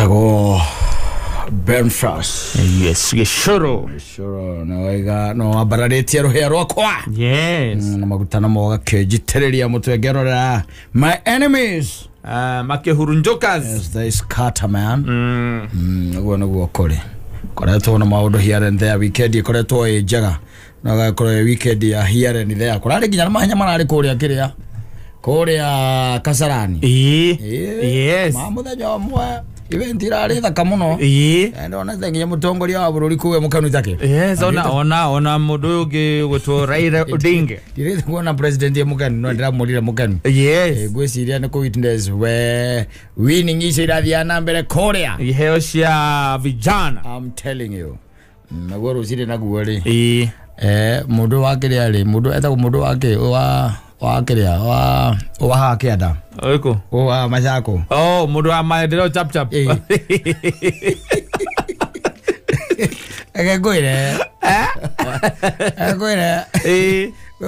Etagwo Benfras. Yes, gĩcũrũ. Gĩcũrũ no waiga no wambararĩtie rũhĩa rwakwa. Yes. Na maguta namo gakĩnjitĩrĩria mũtwe ngĩrorera my enemies Makĩhurunjũkas. Yes, they scatter man. Ũguo nĩguo kũrĩ. Koretwo na maũndũ here and there, weekend ĩkoretwo ĩ njega. No gakorwo ĩ weekend ya here and there. Kũrarĩ nginya na mahenya mararĩ kũrĩa kĩrĩa. Kũrĩa Kasarani. Ĩĩ. Yes. Ma mũthenya ũmwe event irarĩ thaka mũno. Ĩĩ. Ndonete nginya mũtongoria wa bũrũri kũu e mũkenu take. Yes, ona mũndũ ũyũ ũngĩ ũgwĩtwo Raila Odinga. Ndirĩte kuona president e mũkenu no ndĩramwĩrire mũkenu. Yes. Ngwĩciria nĩ kũ witness we winning icio irathiaga na mbere kũrĩa. Iheo cia vijana. I'm telling you. Naguo rũcinĩ naguo rĩ. Ĩĩ. Mũndũ wa kĩrĩa rĩ, mũndũ etagwo mũndũ wa kĩ wa kĩrĩa wa haha kĩanda. Ũrĩkũ? Wa Machako. Oh, mũndũ wa maendeleo chap chap. Ĩĩ. Reke ngwĩre. Reke ngwĩre. Ĩĩ. Kwĩ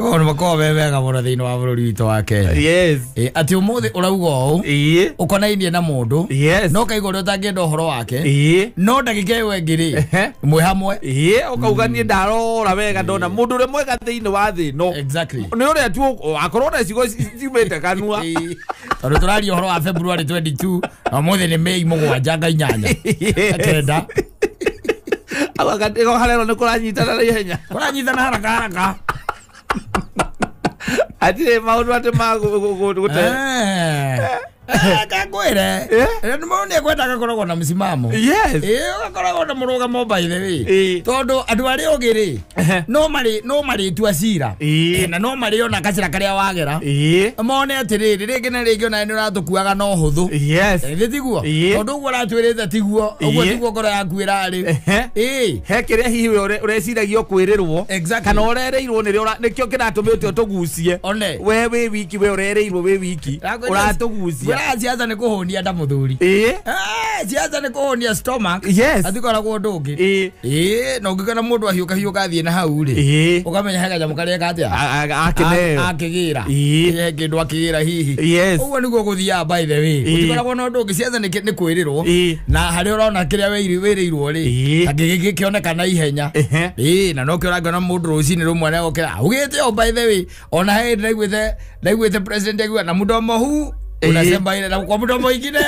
maũndũ makoragwo me mega mũno thĩinĩ wa bũrũri witũ wa Kenya. Yes. Atĩ ũmũthĩ ũrauga ũũ Ĩĩ. ũkonainie na mũndũ Yes. no kaigua ũrĩa ũtangĩenda ũhoro wake Ĩĩ. no ndagĩka ĩyo ĩngĩ rĩ Ehe. mwĩ hamwe. Ĩĩ, ũkauga niĩ ndarora wega ndona mũndũ ũrĩa mwega thĩinĩ wa thĩ ĩno. Exactly. Nĩ ũrĩa tu akorwo na ciugo ciumĩte kanua. Ĩĩ. Tondũ tũraria ũhoro wa February 22 na ũmũthĩ nĩ Mei mũgwanja nga inyanya kenda. Gatego harero nĩ kũranyitana na ihenya. Kũranyitana haraka haraka. Hatirĩ maũndũ atĩ ma gũte. Kangwĩre mũndũ nĩ ekwenda agakoragwo na msimamo. Yes. Ĩĩ, ũgakoragwo na mũrũgamo by the way. Ĩĩ. Tondũ andũ arĩa ũngĩ rĩ no marĩtua cira. Ĩĩ. Na no marĩona gacĩra karĩa wagera. Ĩĩ. Mone atĩrĩrĩ rĩngĩ na rĩngĩ onawe nĩ ũratũkuaga no hũthũ. Yes. Ĩthĩ tiguo? Ĩĩ. Tondũ ũguo ũratwĩrĩte tiguo, ũguo Ĩĩ. tiguo ngoro yaku ĩrarĩ. Ehe. Ĩĩ. He kĩrĩa hihi we ũreciragia ũkwĩrĩrwo. Exactly. Kana ũrereirwo nĩrĩo nĩkĩo kĩratũmĩte ũtũgucie. One. We wĩ wiki, we ũrereirwo wĩ wiki. Ũratũgucia. Ngwĩraga ciaca nĩ kũhũnia nda mũthuri. Ĩĩ. Ciaca nĩ kũhũnia stomach. Yes. Hatikoragwo ũndũ ũngĩ. Ĩĩ. Ĩĩ, na ũngĩkona mũndũ ahiũka hiũka athiĩ na hau rĩ. Ĩĩ. Ũkamenya he kanyamũ karĩa eka atĩa? Akĩneo. Akĩgĩra. Ĩĩ. He kĩndũ akĩgĩra hihi. Yes. Ũguo nĩguo gũthiaga by the way. Ĩĩ. Gũtikoragwo na ũndũ ũngĩ, ciaca nĩ kwĩrĩrwo. Ĩĩ. Na harĩa ũrona kĩrĩa wĩrĩirwo rĩ. Ĩĩ. Ta gĩkĩoneka na ihenya. Ehe. Ĩĩ, na nokĩo ũrakĩona mũndũ rũcinĩ rũmwe nĩegũkĩra augĩte o by the way. Ona he hĩndĩ ndaiguĩte president akiuga na mdomo huu Ĩĩ. unasema ile na kwa mdomo ingine.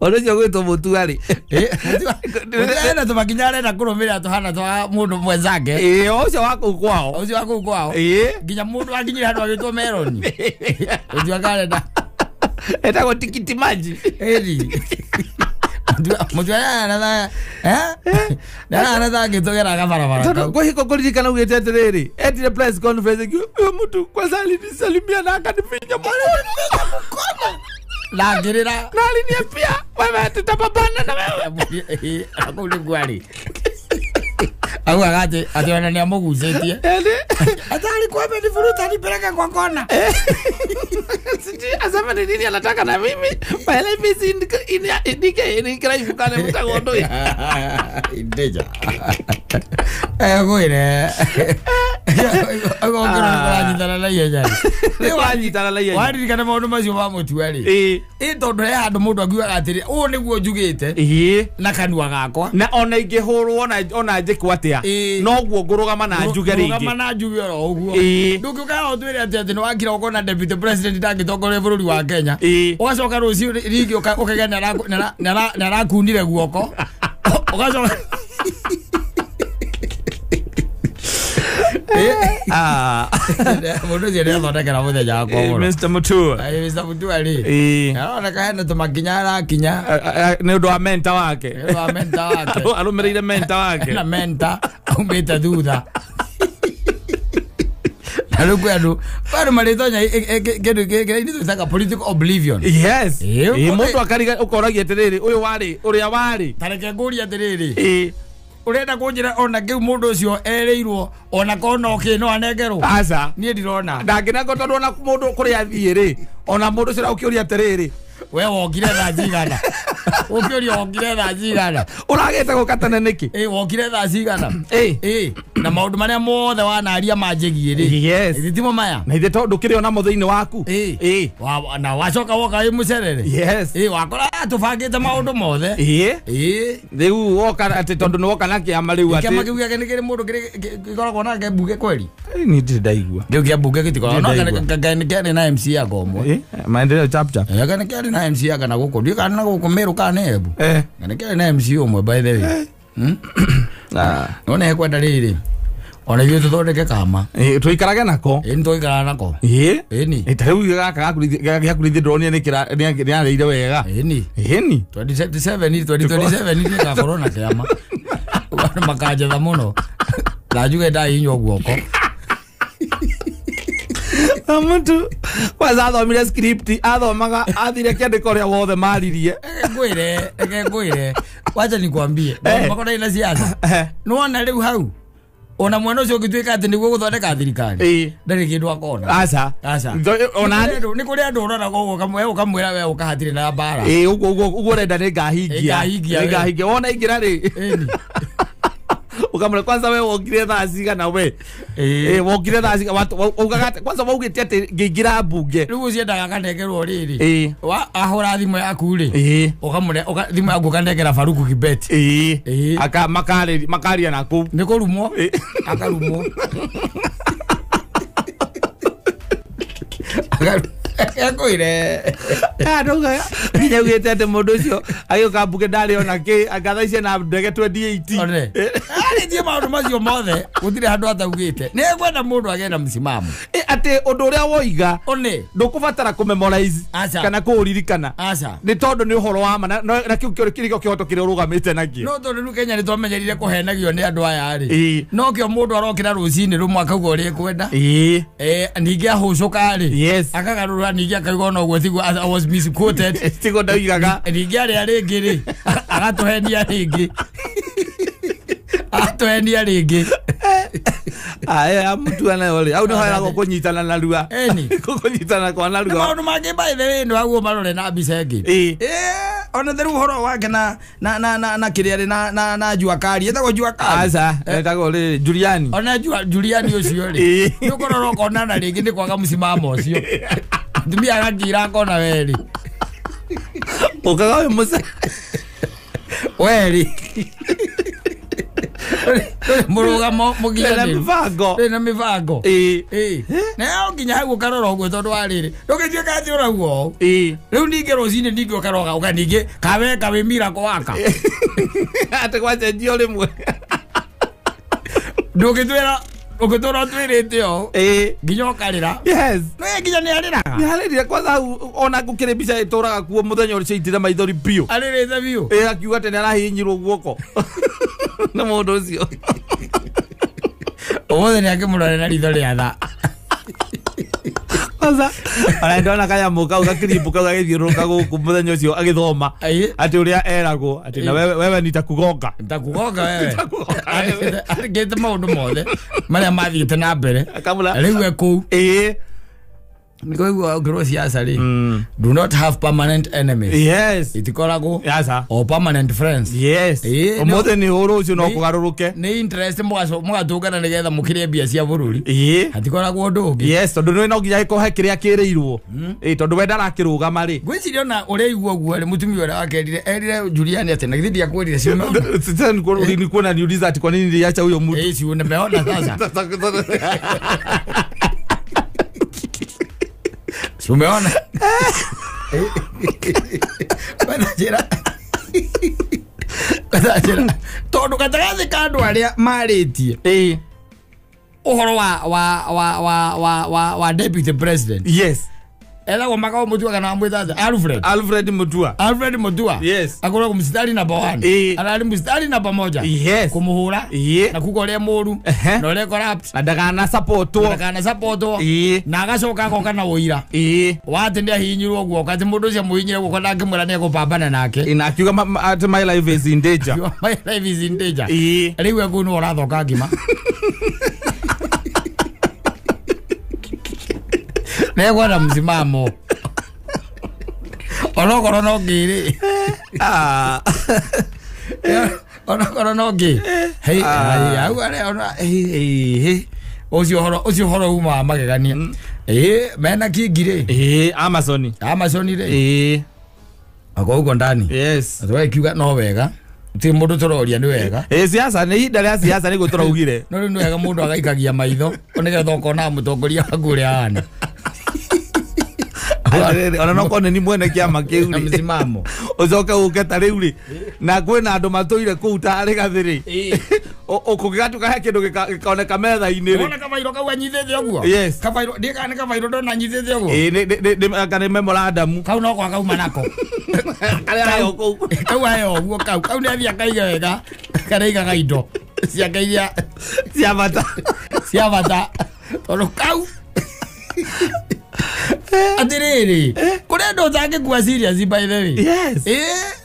Ũndũ ũcio gwĩtwo mũtua rĩ. Ena tũmakinya arenda kũrũmĩrĩra tũhana twa mũndũ mwenzake. Ĩĩ, o ũcio wa kũu kwao. Ũcio wa kũu kwao. Ĩĩ. Nginya mũndũ akinyire handũ agĩtwo meroni. Ũcio akarenda. Etagwo tikiti maji. Ĩni. Mũtua nĩaranatha ngĩtũgeraga barabara Tondũ kau. kwĩ hingo ngũririkana augĩte atĩrĩrĩ, etire press conference akiuga, "Huyu mtu kwanza alinisalimia na akanifinya mkono." Na ngĩrĩra. Na aliniambia, wewe tutapambana na wewe. Ĩĩ, kũu nĩkuo arĩ. Augaga atĩ ona nĩamũgucĩtie. Yaani, Hata alikuwa amenivuruta nipeleke kwa kona. Sijui asema ni nini anataka na mimi. My life is in crime kana mtago ndo. Indeja. Ngwĩre. Agokĩra kũranyitana na ihenya. Nĩ wanyitana na ihenya. Waririkana maũndũ macio ma mũtua rĩ. Ĩĩ. Ĩ tondũ he handũ mũndũ akiugaga atĩrĩ, ũũ nĩguo njugĩte Ĩĩ. na kanua gakwa. Na ona ingĩhũrwo ona njĩkwo atĩa. Ĩĩ. Noguo ngũrũgama na njuge rĩngĩ. Rũgama na njuge oro ũguo. Ĩĩ. Ndũngĩũka ũtwĩre atĩ nĩ wakira ũkona deputy president ndangĩtongoria bũrũri wa Kenya. Ĩĩ. Ũgacoka rũciũ rĩngĩ ũkaiga nĩarakunire guoko. Ũgacoka Ah. Mũndũ ũcio nĩathondekera mũthenya wakwa mũno. Mr. Mutua. Aĩ, Mr. Mutua rĩ. Ĩĩ. Aroneka hena tũmakinya arakinya. Nĩ ũndũ wa mentor wake. Nĩ ũndũ wa mentor wake. Arũmĩrĩire mentor wake. Na mentor aumĩte thutha. Na rĩu kwĩ andũ marĩtonya kĩndũ kĩrĩa ithuĩ twĩtaga political oblivion. Yes. Ĩĩ, Ĩĩ, mũndũ akariga ũkoragia atĩrĩrĩ, ũyũ warĩ, ũrĩa warĩ. Ta reke ngũrie atĩrĩrĩ. Ĩĩ. Ũrenda kũnjĩra ona kĩu mũndũ ũcio erĩirwo ona kona okĩ no anengerwo? Aca. Niĩ ndirona. Ndangĩnengerwo tondũ ona mũndũ kũrĩa athiĩ rĩ, ona mũndũ ũcio ũkĩũria atĩrĩrĩ, We wokire thaa cigana? Ũkĩũria wokire thaa cigana. Ũragĩte gũka tene nĩkĩ? Ĩ wokire thaa cigana. Ĩ na maũndũ marĩa mothe wanaria manjĩgiĩ rĩ. Yes. Ithitimo maya. Na ithe tondũ ndũkĩrĩ onamo thĩinĩ waku. Ĩ. Na wacoka woka wĩ mũcerere. Yes. Ĩ wakora tũbangĩte maũndũ mothe. Ĩ. Ĩ. Rĩu woka atĩ tondũ nĩ woka na kĩama rĩu atĩ. Kĩama kĩu gĩake nĩ kĩrĩ mũndũ gĩkoragwo nake mbunge kweli? Niĩ ndirĩ ndaigua. Kĩu kĩa mbunge gĩtikoragwo. No nĩ kĩarĩ na MC yako ũmwe. Maendeleo chap chap. Nĩ kĩarĩ na MC yaka na gũkũ. Ndiũĩ kana na gũkũ Meru kana nĩ Embu. Nĩ kĩarĩ na MC ũmwe by the way. No nĩ kwenda rĩrĩ. Ona ithuĩ tũthondeke kama. Tũikarage nako. Ĩ nĩ tũikaraga nako. Ĩ. Ĩni. Ta rĩu gaka gĩa kũrithia ndĩronire nĩ arĩire wega. Ĩni. Ĩni. 2027 2027 nĩgakorwo na kĩama. Andũ makanjetha mũno. Na njuge ndahihinywo guoko. Mtu kwanza athomire script athomaga athire kĩandĩko ũrĩa wothe maririe. Ngwĩre wacha nikwambie makona ina siasa nĩwona rĩu hau ona mwena ũcio ũngĩtuĩka atĩ nĩguo gũthondeka thirikari ndarĩ kĩndũ akona. Aca. Aca. Ona nĩ kũrĩ andũ ũroraga ũguo ũkamwĩra we ũka hatirĩ na mbara. Ĩ ũguo ũguo ũrenda nĩ ngahingia. Nĩ wona ingĩra rĩ. Ukamwĩra kwanza we wokire thaa cigana we. Wokire thaa cigana ugaga kwanza waugĩte atĩ ngĩingĩra mbunge. Rĩu ũciendaga kanengerwo rĩrĩ. Ahũra thimũ yaku rĩ. Ũkamũne thimũ yaku ũkanengera Faruku Kibet. Ĩ. Aka makaria na kũu. Nĩ kũrumwo. Akarumwo. Akwĩre. Ndauga nginya ugĩte atĩ mũndũ ũcio agĩũka mbunge ndarĩ ona kĩ anga thaa ici ena ndege 2018. One. Arĩtie maũndũ macio mothe gũtirĩ handũ ataugĩte. Nĩ ekwenda mũndũ agĩe na msimamo. Atĩ ũndũ ũrĩa woiga one ndũkũbatara kũmemorize kana kũũririkana. Aca. Nĩ tondũ nĩ ũhoro wa ma na kĩu kĩrĩko kĩhoto kĩrĩa ũrũgamĩte nakĩo. No tondũ rĩu Kenya nĩ twamenyerire kũhenagio nĩ andũ aya rĩ. No kĩo mũndũ arokĩra rũcinĩ rũmwe akauga ũrĩa ekwenda. Ningĩ ahũcũka rĩ. Akagarũra ningĩ akauga ona ũguo tiguo I was misquoted. Tiguo ndaugaga. Ningĩ arĩa rĩngĩ rĩ agatũhenia rĩngĩ. Atũhenia rĩngĩ. Aya mũtu nayo rĩ au nĩ hoyagwo kũnyitana narua. Ĩni. Kũnyitana kwa narua. Nĩ maũndũ mangĩ by the way nĩ waguo marore na mbica ĩngĩ. Ona rĩu ũhoro wake na na na na na kĩrĩa rĩ na na na Jua Kali etagwo Jua Kali. Aca etagwo rĩ Juliani. Ona Juliani ũcio rĩ nĩ ũkorora ũkonana rĩngĩ nĩ kwaga msimamo ũcio. Mũtumia agakira akona werĩ. Ũkaga wĩ mũce. Werĩ. Mũrũgamo mũginyanĩru. Na mĩbango. Na mĩbango. Ĩ. Na yo nginya hau ũkarora ũguo tondũ wa rĩrĩ. Ndũgĩtuĩka atĩ ũrauga ũũ. Rĩu ningĩ rũcinĩ ningĩ ũkaroga ũka ningĩ kawe kawĩ miracle waka. Atĩ gwacenjio rĩmwe. Ndũngĩtwĩra ũngĩtũra ũtwĩrĩte ũũ. Nginya ũkarĩra. Yes. No nginya nĩ arĩraga. Nĩ arĩrire kwanza hau ona gũkĩrĩ mbica ĩtũraga kuo mũthenya ũrĩa ciaitire maithori biũ. Arĩrĩte biũ. Akiuga atĩ nĩ arahihinyirwo guoko. Na mũndũ ũcio. Ũmũthĩ nĩ akĩmũrore na ritho rĩa tha. Kwanza ona ndona kanyamũ kau gakirimbũ kau gagĩthiũrũrũka gũkũ mũthenya ũcio agĩthoma atĩ ũrĩa eragwo atĩ na wewe nitakugonga. Nitakugonga wewe. Arĩkĩte maũndũ mothe marĩa mathiĩte na mbere. Rĩu e kũu. Nĩkũigua ũngĩrwo siasa rĩ. Do not have permanent enemies. Yes. Itikoragwo. Aca. Or permanent friends. Yes. Ũmũthĩ nĩ ũũ rũciũ no kũgarũrũke. Nĩ interest mũgatũngana nĩgetha mũkĩrĩe mbia cia bũrũri. Hatikoragwo ũndũ ũngĩ. Yes, tondũ nĩ no nginya gĩkohe kĩrĩa kĩrĩirwo. Tondũ we ndarakĩrũgama rĩ. Ngwĩciria ona ũrĩa igua ũguo rĩ mũtumia ũrĩa wakerire erire Juliani atĩ na githĩ ndiakwĩrire ciume. Sasa nilikuwa naniuliza ati kwa nini niliacha huyo mtu. Si umeona sasa. Umeona? Bana tondu gatagathi ka andu aria maritie uhoro wa deputy president. Yes. Ethagwo Makau Mutua kana amwĩta Alfred. Alfred Mutua. Alfred Mutua. Yes. Akoragwo mstari namba 1. Arari mstari namba 1. Yes. Kumuhura. Na kuga uria mũru. Na uria corrupt. Na ndakana supportwo. Ndakana supportwo. Na agacoka agoka na ũira. Wa atĩ nĩahihinyirwo guoko atĩ mũndũ ũcio amũhihinyire guoko na akĩmwĩra nĩekũpambana nake. Na akiuga atĩ my life is in danger. My life is in danger. Rĩu ekũu nĩwe ũrathoka ngima. Negwa na msimamo. Onokorwo no ngĩrĩ. Onokorwo no ngĩ. Hei, hau arĩa ona hei. Ũcio horo uma magegania. Mena kingi rĩ. Amazon. Amazon rĩ. Ako huko ndani. Yes. Tũgĩkiuga no wega. Ti mũndũ tũroria nĩ wega. Siasa nĩ ihinda rĩa siasa nĩguo tũraugire. No rĩu nĩ wega mũndũ agaikagia maitho nĩgetha ũkona mũtongoria waku ũrĩa ahana. Ona no kone ni mwene kĩama kĩu Na rĩ. msimamo. Ũcoke ũke ta rĩu rĩ. Na kwĩna andũ matũire kũu ta Rĩgathĩ rĩ. Ũkũgĩgatuka he kĩndũ gĩkoneka metha-inĩ rĩ. Wona kabairo kau anyithĩte ũguo? Yes. Kabairo ndiĩ kana nĩ kabairo ndona anyithĩte ũguo? Nĩ nĩ memorandum. Kau no kwa kauma nako. Karĩa heo kũu. Kau heo ũguo kau. Kau nĩ athiĩ akaiga wega. Karaigaga indo ciake iria cia bata. Cia bata. Tondũ kau atirĩrĩ kũrĩ andũ ũtangĩkua serious by the way. Yes.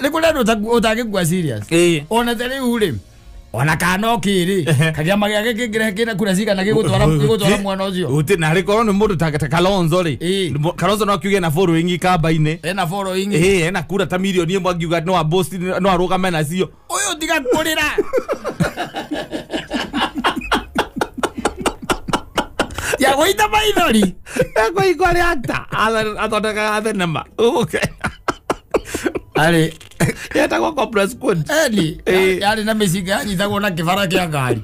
Nĩ kũrĩ andũ ũtangĩkua serious. Ona ta rĩu rĩ ona kana okĩ rĩ kagĩama gĩake kĩngĩrehe kĩna kura cigana gĩgũtwara mwana ũcio. Gũtirĩ na rĩkorwo nĩ mũndũ ta Kalonzo rĩ. Kalonzo no akiuge na following kamba-inĩ. Ena following. Ena kura ta milioni ĩmwe angiuga no abosti no arũgame nacio. Ũyũ tiga kũrĩra. Ya goita maithori. Ekũigua arĩ actor athondekaga thenema. Arĩ yetagwo Cobra Squad. Eni yarĩ na mĩcinga yanyitagwo na kĩbara kĩa ngari.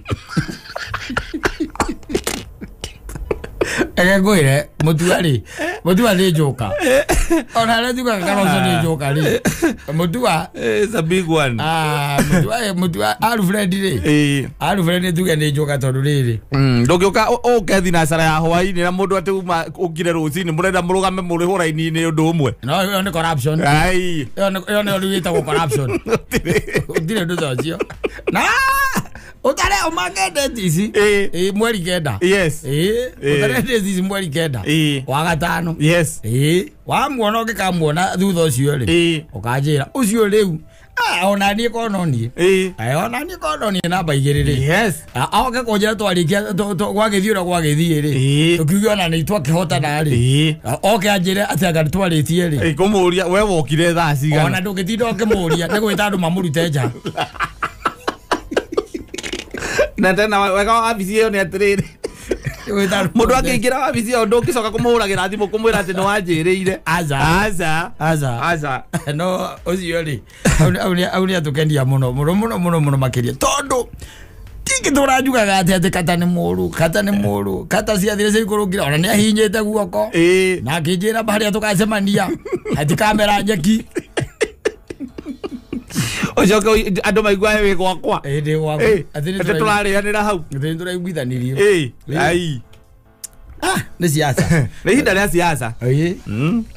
Eke ngwĩre Mũtua rĩ, Mũtua nĩ njoka. Ona arĩa tugaga Kalonzo nĩ njoka rĩ. Mũtua It's a big one. Mũtua Alfred rĩ. Alfred tuge nĩ njoka tondũ rĩrĩ. Ndũngĩũka ũke thinacara ya hwaĩ-inĩ na mũndũ atĩ uma ũkire rũcinĩ mũrenda mũrũgame mũrĩ hũraini-inĩ ũndũ ũmwe. No ĩyo nĩ corruption. Ai. Ĩyo nĩ ũndũ wĩtagwo corruption. Gũtirĩ ũndũ ta ũcio. Na utare ũmake date ici. Mweri 9. Yes. Utare date ici mweri 9. Wa gatano. Yes. Wamuona ũngĩkamuona thutha ũcio rĩ. Ũkanjĩra ũcio rĩu. Ona niĩ kono niĩ. Ona niĩ kono niĩ namba 2 rĩ. Yes. Oke kũnjĩra twarĩkia gwagĩthiĩ ũrĩa gwagĩthiĩ rĩ. Tũkiuge ona nĩ twakĩhotana rĩ. Oke anjĩre atĩ anga nĩtwarĩtie rĩ. Kũmũria we wokire thaa cigana. Ona ndũngĩtinda ũkĩmũria nĩ gwĩta andũ mamũrute nja. Na tena wega wa wabici ĩyo nĩ atĩrĩrĩ. Mũndũ akĩingĩra wabici ĩyo ndũngĩcoka kũmũhũragĩra thimũ kũmwĩra atĩ nĩwanjĩrĩire. Aca. Aca. Aca. Aca. No ũcio rĩ au nĩ atũkenia mũno mũno mũno mũno mũno makĩria tondũ tingĩtũra njugaga atĩ kata nĩ mũru kata nĩ mũru kata ciathire ciaikũrũkire ona nĩ ahinyĩte guoko na akĩnjĩra harĩa tũgacemania hatikamera nyeki. Ũcoke andũ maiguae wĩ gwakwa. Ndĩ gwakwa. Atĩ tũrarĩanĩra hau. Atĩ nĩtũraiguithanirio. Ai. Nĩ siasa. Nĩ ihinda rĩa siasa.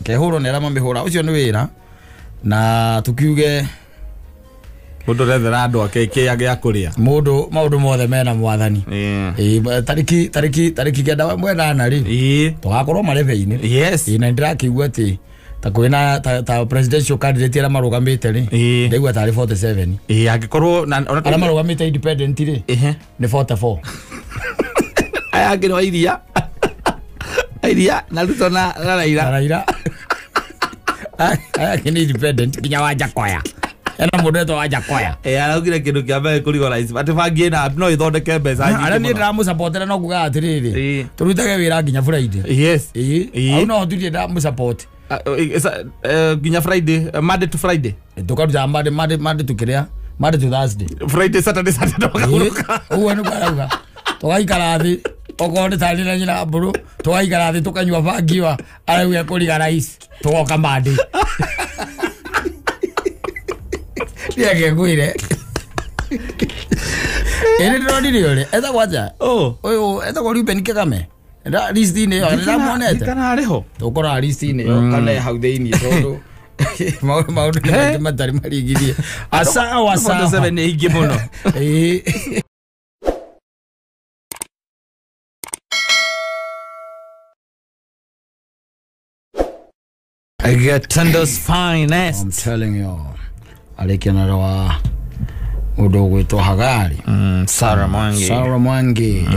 Kehũrwo nĩ arĩa mamĩhũra ũcio nĩ wĩra na tukiuge mũndũ rethera andũ ake kĩa gĩa kũrĩa. Mũndũ maũndũ mothe mena mwathani. Tarĩki 9 mwena rĩ. Tũgakorwo marebe-inĩ. Yes. Na nĩndĩrakĩigua atĩ ta kwĩna ta presidential candidate arĩa marũgamĩte rĩ ndaigua tarĩ 47. Angĩkorwo na arĩa marũgamĩte independent rĩ nĩ 44. Aya angĩ no iria. Iria na Ruto na Raila. Na Raila. Aya angĩ nĩ independent nginya Wanjakoya. Ena mũndũ wetwo Wanjakoya. Araugire kĩndũ kĩa mbere kũrigwo rais atĩ bangi ĩna no ĩthondeke mbeca nyingĩ. Arĩa niĩ ndĩramũsupportera no kuga atĩrĩrĩ tũrutage wĩra nginya Friday. Yes. Au no ndirĩ ndamũsupport. Nginya Friday, Monday to Friday. Tukaruta Monday to kĩrĩa Monday to Thursday. Friday, Saturday, Sunday tũkahuruka. Ũguo nĩguo arauga. Tũgaikara thĩ okorwo nĩ tarĩ na nyina mbũrũ tũgaikara thĩ tũkanyua bangi wa arauga kũriga rais tũgoka Monday. Ndiake ngwĩre. Ĩĩ ndĩronire ũrĩa etagwo atĩa? Ũyũ etagwo Reuben Kagame. Nda list-inĩ ĩyo nĩndĩramuonete. Kana arĩ ho? Tũkoraga list-inĩ ĩyo kana hau thĩinĩ tondũ maũndũ nĩ maingĩ matarĩ marigithie. Asawa sawa. 47 nĩ ingĩ mũno. Gatundu's finest. I'm telling you. Arĩkia wa mũndũ ũgwĩtwo Hagari. Sarah Mwangi. Sarah Mwangi.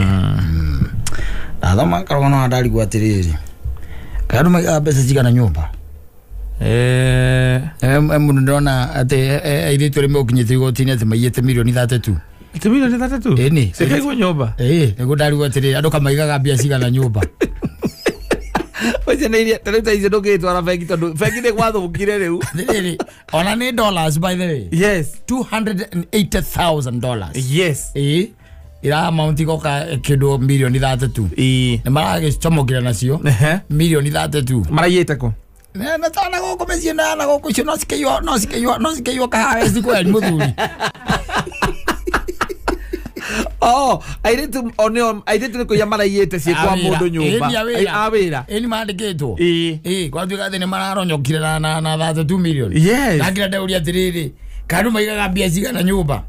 Ndathoma karũgano ndarigwo atĩrĩrĩ. Kaĩ andũ maigaga mbeca cigana nyũmba? Mundu ndona ati airĩtu arĩa megũkinyĩte igoti-inĩ atĩ maiyĩte milioni 32. Ati milioni 32? Ĩni. Cikaigwo nyũmba? Ĩĩ, nĩguo ndarigwo atĩrĩ andũ kamaigaga mbia cigana nyũmba. Ũcio nĩ iria ta rĩu ta icio ndũngĩgĩtwara bengi tondũ bengi nĩ gwathũkire rĩu. Atĩrĩrĩ, ona nĩ dollars by the way. Yes. $280,000. Yes. Ĩĩ, ira amount igoka kĩndũ milioni 32. Ĩĩ. Nĩ maragĩcomokire nacio milioni 32. Maraiyĩte kũ? Na tana gũkũ mĩciĩ na na gũkũ icio no cikĩiywo no cikĩiywo no cikĩiywo kaharesi kweri mũthuri. Oh, airĩtu onio airĩtu nĩ kũiya maraiyĩte ciĩ kwa mũndũ nyũmba. A wĩra. Ĩni mandĩkĩtwo. Ĩĩ. Ĩĩ, gwatuĩka atĩ nĩ mararonyokire na 32 million. Yes. Ndakĩra ndeuria atĩrĩrĩ, kana andũ maigaga mbia cigana nyũmba?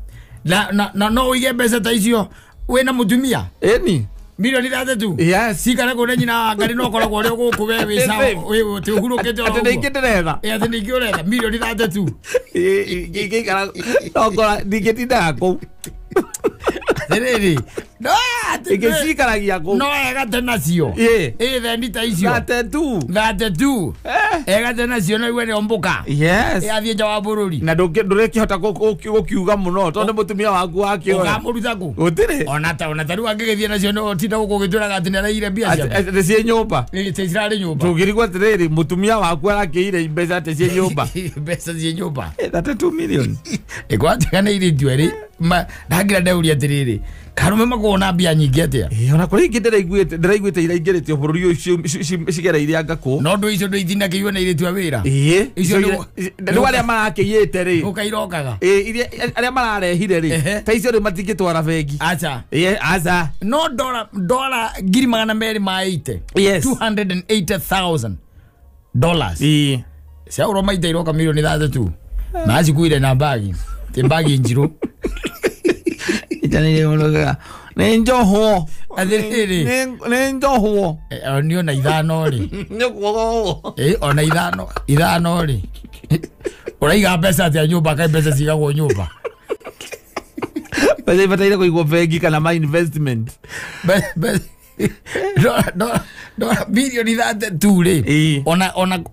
Na no ũige mbeca ta icio wĩna mũtumia? Ĩni. Milioni 32. Yes. Cikare kũrĩ nyina wa Ngarĩ no ũkoragwo ũrĩ gũkũ we wĩ sawa, wĩ atĩ ũhurũkĩte oro Atĩ ũguo. nĩ ingĩ ndĩretha. Ĩ, atĩ nĩ ingĩ ũretha milioni 32. Ĩ, ingĩikara no ngora ndingĩtindaga kũu. Atĩrĩrĩ, no atĩ Ingĩcikaragia kũu. no egate nacio. Ĩ. Ĩ thendi ta icio. 32. 32. Egate nacio na igue nĩ ombũka. Yes. Ĩ athiĩ nja wa bũrũri. Na ndũrĩkĩhota gũkiuga mũno tondũ nĩ mũtumia waku wakĩoya. Ũkamũruta kũ? Gũtirĩ. Ona ta rĩu angĩgĩthiĩ nacio no ũtinda gũkũ ũgĩtwĩraga atĩ nĩaraiyire mbia ciaku. Atĩ ciĩ nyũmba. Ĩ, atĩ cirarĩ nyũmba. Tũngĩrigwo atĩrĩrĩ mũtumia waku arakĩire mbeca atĩ ciĩ nyũmba. Mbeca ciĩ nyũmba. 32 million. Ĩgwatuĩka nĩ airĩtu erĩ ndakĩra ndeuria atĩrĩrĩ, karume makoragwo na mbia nyingĩ atĩa? Ĩ, ona kũrĩ ingĩ ndĩraiguĩte iraingĩrĩtio bũrũri ũyũ cigereire anga kũ. No ndũ icio ndũ itinakĩiywo na airĩtu a wĩra. Ĩ, Icio rĩu arĩa marakĩiyĩte rĩ. Gũka irokaga. Ĩ, iria arĩa mararehire rĩ, ta icio rĩu matingĩtwara bengi. Acha. Ĩ, aca. No dola 280,000. Yes. $280,000. Ĩ. Ciaũrwo maita iroka milioni 32. Na acikuire na mbagi. Ti mbagi njirũ. Nĩ njohwo. Atĩrĩrĩ. Nĩ njohwo. Nĩ ona ithano rĩ. Nĩ kuogowo. Ĩ, ona ithano rĩ. Ũraiga mbeca atĩa nyũmba kaĩ mbeca cigagwo nyũmba? Mbeca ibataire kũigwo bengi kana ma investment. Dola bilioni 32 rĩ.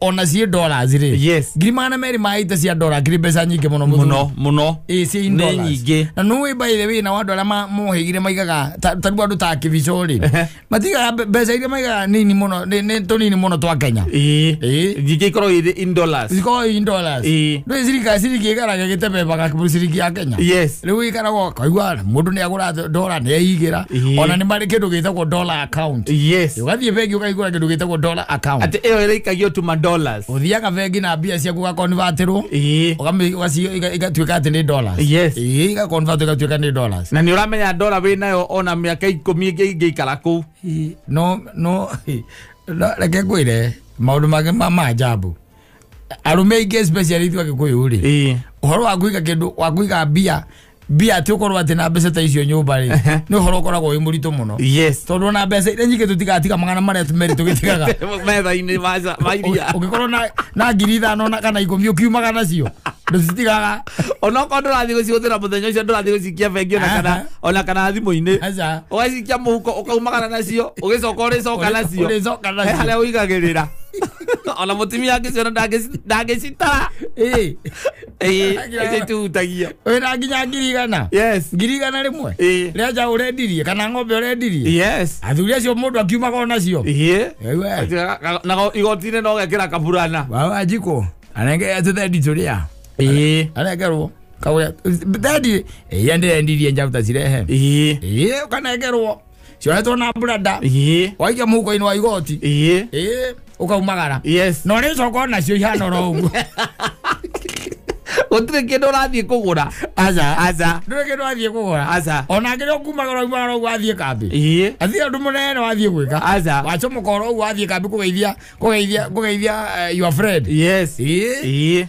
Ona ciĩ dollars rĩ. Yes. 280,000 cia dola kiri mbeca nyingĩ mũno Mũno mũno. Ĩ, ciĩ in Nĩ dollars. nyingĩ. Na nĩũĩ by the way na andũ arĩa mohĩgire maigaga ta rĩu andũ ta Kĩbico rĩ. Matigaga mbeca iria maigaga nini mũno nĩ tũnini mũno twa Kenya. Ĩ. Nyingĩ ikoragwo irĩ in dollars. Cikoragwo in dollars. Ĩ. Ndũĩ ciringi ĩikaraga ĩgĩtebebaga ciringi ya Kenya. Yes. Rĩu ĩikaragwo kaigua mũndũ nĩ agũra dola nĩ eigĩra. Ona nĩ marĩ kĩndũ gĩtagwo dollar account. Yes. Ũgathiĩ bengi ũkaigũra kĩndũ gĩtagwo dollar account. Atĩ ĩyo ĩraikagio tu ma dollars. Ũthiaga bengi na mbia ciaku ũgakonvertĩrwo. Ĩ. Igatuĩka atĩ nĩ dollars. Yes. Ĩ, igakonvert igatuĩka nĩ dollars. Na nĩ ũramenya dola wĩ nayo ona mĩaka 10 ĩngĩ ingĩikara kũu. No no reke ngwĩre maũndũ mangĩ ma maajabu. Arũme aingĩ especially ithuĩ Agĩkũyũ rĩ. Ũhoro wa kũiga kĩndũ wa kũiga mbia atĩ ũkorwo atĩ na mbeca ta icio nyũmba rĩ, nĩ ũhoro ũkoragwo wĩ mũritũ mũno. Yes. Tondũ ona mbeca iria nyingĩ tũtigatiga 200 tũgĩtigaga. Metha-inĩ ma iria. Ũngĩkorwo na 5,000 kana 10 ũkiumaga nacio ndũcitigaga. Onokorwo ndũrathiĩ gũcihũthĩra mũthenya ũcio ndũrathiĩ gũcikia bengi ona kana thimũ-inĩ. Aca. Ũgacikia mũhuko ũkaumagara nacio ũgĩcoka ũrĩcoka nacio. Ũrĩcoka nacio. He harĩa ũigagĩrĩra. Ona mũtumia angĩciona ndangĩcitara. Ĩ. Ĩ, icio itihutagio. Wĩna nginya 100,000. Yes. 100,000. Ĩ. Rĩa njaũ ũrendirie kana ng'ombe ũrendirie. Yes. Athuri acio mũndũ akiumaga onacio. Ĩ. Ewe. Na igoti-inĩ no ũgekĩra kaburana. Wawa njikũ. Anenge tũthendi tũrĩa. Ĩ. Anengerwo. Kaũrĩa thendi ĩya ndĩrendirie njaũ ta cirehe. Ĩ. Ĩ, ũkanengerwo. Ciohetwo na brada. Ĩ. Waikia mũhuko-inĩ wa igoti. Ĩ. Ĩ, ũkaumagara. Yes. Na ũrĩcoka onacio ihana oro ũguo. Gũtirĩ kĩndũ ũrathiĩ kũgũra. Aca. Aca. Ndũrĩ kĩndũ athiĩ kũgũra. Aca. Ona kĩrĩa ũkumagara umagara ũguo athiĩ kambĩ. Ĩ. Athiĩ ũndũ mũnene wathiĩ gwĩka. Aca. Wacomoka oro ũguo athiĩ kambĩ kũgeithia your friend. Yes. Ĩ. Ĩ.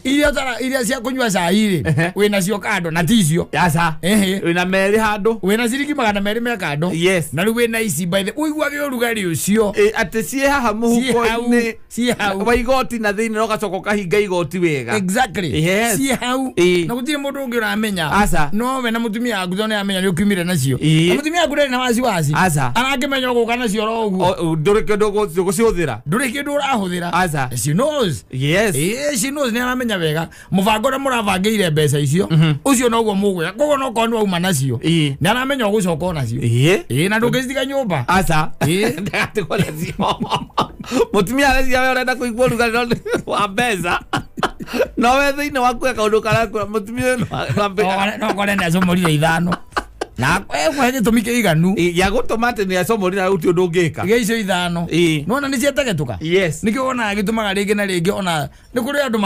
Iria cia kũnyua cai rĩ, wĩnacio kando na ticio. Aca. Wĩna merĩ handũ. Wĩna ciringi 200 me kando. Yes. Na rĩu wĩna ici by the ũiguage ũrugarĩ ũcio. Ĩ, atĩ ciĩ haha mũhuko-inĩ. Ciĩ hau. Wa igoti na thĩinĩ na ũgacoka ũkahinga igoti wega. Exactly. Yes. Ciĩ hau na gũtirĩ mũndũ ũngĩ ũramenya no we na mũtumia waku tondũ nĩaramenya nĩ ũkiumire nacio na mũtumia waku ndarĩ na wasiwasi arakĩmenya ũgũka nacio oro ũguo ndũrĩ kĩndũ ũgũcihũthĩra ndũrĩ kĩndũ ũrahũthĩra. She knows. Yes. She knows nĩ aramenya wega mũbango ũrĩa mũrabangĩire mbeca icio ũcio noguo mũgwĩka koguo no korwo nĩ wauma nacio nĩ aramenya ũgũcoka o nacio na ndũngĩcitiga nyũmba ndagatigwo nacio mũtumia areciria we ũrenda kũigua ũrugarĩ wa mbeca no we thĩinĩ waku he kaũndũ karakũra mũtumia ũyũ no kore nĩ acomorire ithano na ekũhe gĩtũmi kĩiganu gĩa gũtũma atĩ nĩ acomorire na gũtirĩ ũndũ ũngĩka gĩa icio ithano nĩwona nĩ ciategetũka nĩkĩo wonaga gĩtũmaga rĩngĩ na rĩngĩ ona nĩ kũrĩ andũ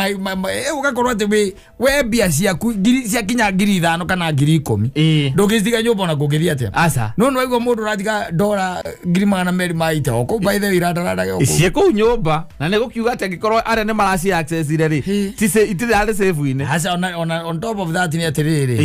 ũgakorwo atĩ we mbia ciaku ciakinya 5,000 kana 10,000 ndũngĩcitiga nyũmba ona kũngĩthiĩ atĩa no nĩ waigua mũndũ ũratiga ndora 280,000 o kũu by the way irandarandage o kũu ciĩ kũu nyũmba na nĩ gũkiuga atĩ angĩkorwo arĩa nĩ maraci accessire rĩ itirĩ harĩ safe-inĩ. Aca on top of that nĩ atĩrĩrĩ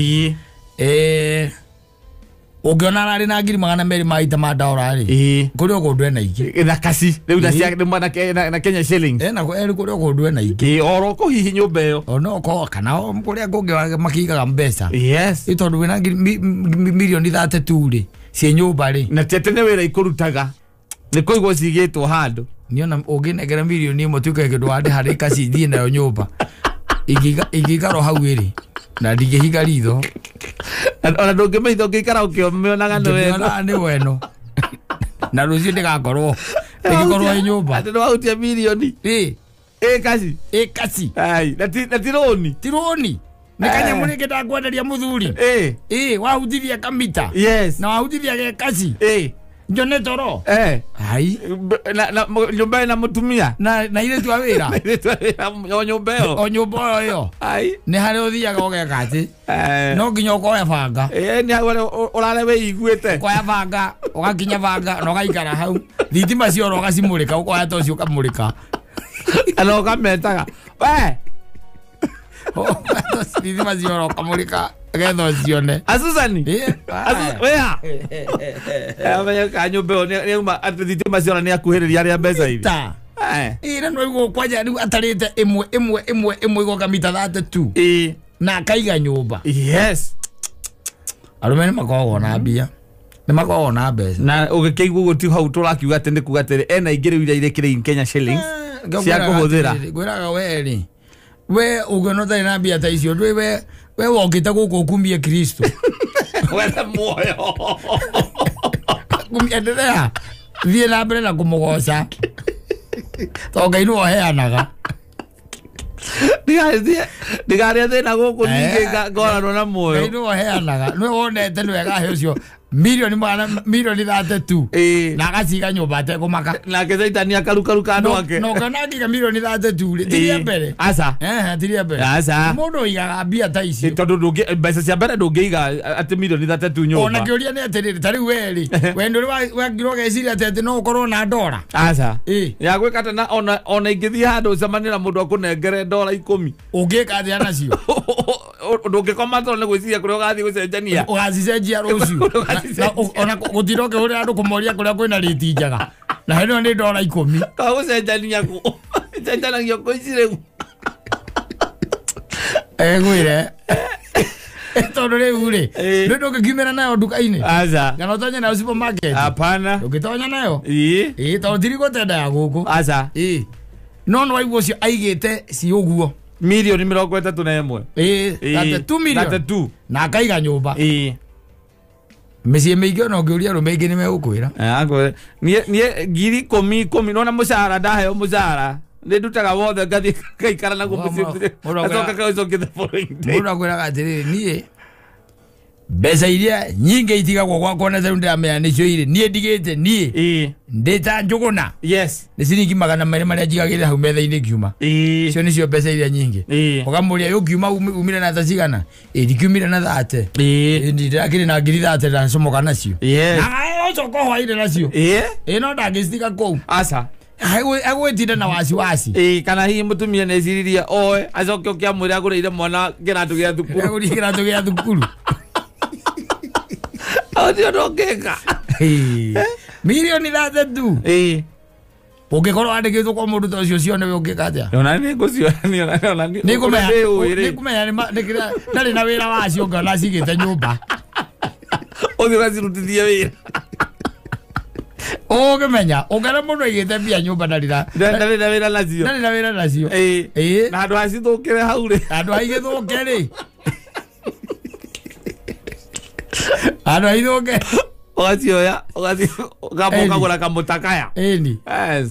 ũngĩona ararĩ na 220,000 ma ndora rĩ kũrĩ o kũndũ ena ingĩ na kaci rĩu na Kenya shillings ena kũrĩ o kũndũ ena ingĩ oro kũhihi nyũmba ĩyo ono ko kana kũrĩa kũngĩ makĩigaga mbeca yes tondũ wĩna mirioni 32 rĩ ciĩ nyũmba rĩ na ti atĩ nĩ wĩra ikũrutaga nĩ kũigwo cigĩtwo handũ niona ũngĩnengera mirioni ĩmwe tuĩke kĩndũ wandĩ harĩ kaci thiĩ nayo nyũmba ingĩikarwo hau ĩrĩ na ndingĩhinga ritho ona ndũngĩmĩitho ũngĩikara ũkĩmĩonaga nĩ weno nĩ weno na rũciũ ndĩgakorwo ĩgĩkorwo ĩ nyũmba atĩ nĩwahutia mirioni ĩ kaci ĩ kaci na ti rũni ti rũni nĩ kanyamũ rĩngĩ ndakwenderia mũthuri ĩ wahutithia kamita yes na wahutithia ge kaci njone toro ai na nyũmba ĩna mũtumia na airĩtu a wĩra o nyũmba ĩyo o nyũmba ĩyo ai nĩ harĩa ũthiaga ũgeka atĩ no nginya ũkoya banga nĩ hau ũrare wĩiguĩte ũkoya banga ũgakinya banga na ũgaikara hau thitima ciora ũgacimũrĩka ũkoya toci ũkamũrĩka na ũkametaga we thitima ciora ũkamũrĩka getha ũcione Asusani wea amenye ka nyũmba ĩyo nĩauma atĩ thitima ciora nĩ akuhĩrĩria arĩa mbeca ithi ĩ na nĩwaigua kwanja rĩu atarĩte ĩmwe ĩmwe ĩmwe ĩmwe igoka mita 32 na akaiga nyũmba yes arũme nĩ makoragwo na mbia nĩ makoragwo na mbeca na ũgĩkĩigua ũguo ti hau tũrakiuga atĩ nĩ kuga atĩrĩ ena ingĩ rĩu iria irĩkĩrĩ in Kenya shillings cia kũhũthĩra ngwĩraga we rĩ we ũngĩona ũtarĩ na mbia ta icio ndũĩ we wokĩte gũkũ ũkumie Kristo wethe muoyo endelea thiĩ na mbere na kũmũgoca tondũ Ngai nĩwe ũheanaga ndigarĩa thĩna gũkũ ningĩ ngoranwo na muoyo Ngai nĩwe ũheanaga nĩwe wonete nĩwe gahe ũcio milioni 32 na agaciga nyũmba atekũmaka nake Caitani akarukaruka andũ ake na ũkona angĩiga milioni 32 rĩ ti rĩa mbere aca ti rĩa mbere aca mũndũ ũigaga mbia ta icio tondũ mbeca cia mbere ndũngĩiga atĩ milioni 32 nyũmba ona kĩũria nĩ atĩrĩrĩ ta rĩu we rĩ we ndũrĩ wangirwo ũgeciria atĩ no ũkorwo na ndora aca ya gwĩka atĩ ona ingĩthiĩ handũ ũcemanie na mũndũ akũnengere ndora 10 ũngĩka atĩa nacio ndũngĩkoma tondũ nĩ gwĩciria kũrĩa ũgathiĩ gũcenjania ũgacicenjia rũciũ ona gũtinda ũkĩhũrĩra andũ kũmoria kũrĩa kwĩna rĩti njega na hĩndĩ ĩyo nĩ ndora 10 ka gũcenjania kũ cenjanagio kũ ici rĩu ngwĩre tondũ rĩu rĩ ndũ ndũngĩkiumĩra nayo nduka-inĩ aca kana ũtonye nayo supermarket hapana ndũngĩtonya nayo ĩ tondũ tirigũtenda ya gũkũ aca no nĩ waigua ũcio aigĩte ci ũguo milioni 31 32 million na akaiga nyũmba mĩciĩ mĩingĩ ona ũngĩũria arũme aingĩ nĩ megũkwĩra niĩ 10,000 10,000 nona mũcara ndaheo mũcara nĩ ndutaga wothe ngathiĩ ngaikara naguo mũciĩ ngacoka ngaũcokia the following day mũndũ akwĩraga atĩrĩrĩ niĩ mbeca iria nyingĩ itigagwo gwakwa na rĩu ndĩramenya nĩcio irĩ niĩ ndigĩte niĩ ndĩ ta Njũgũna yes nĩ ciringi 200 marĩa njigagĩrĩra hau metha-inĩ ngiuma icio nĩcio mbeca iria nyingĩ ũkamũria ũngiuma umire na tha cigana ĩ ndikiumire na 30 ndĩrakĩrĩ na 30,000 ndacomoka nacio na ũcoka hwainĩ nacio ĩ no ndangĩcitiga kũu aca agwĩtinda na wasiwasi kana hihi mũtumia nĩeciririe oe acoke ũkĩamwĩra agũrĩire mwana kĩratũ gĩa thukuru agũrĩire kĩratũ gĩa thukuru Ũcio ndũngĩka milioni 32 Ũngĩkorwo wandĩkĩtwo kwa mũndũ ta ũcio cione we ũngĩka atĩa? Ona nĩ ngũciona ona nĩ Nĩngũmenya ndarĩ na wĩra wacio ngona cigĩte nyũmba. Ũthiĩ ũgacirutithie wĩra. Ũngĩmenya ũngĩona mũndũ aigĩte mbia nyũmba ndarĩ na wĩra nacio. Ndarĩ na wĩra nacio. Ĩĩ. Na andũ acithũkĩre hau rĩ. Andũ aigĩthũke rĩ. Andũ aithũke. Ũgacioya ũgagũra kamũtakaya. Ĩni.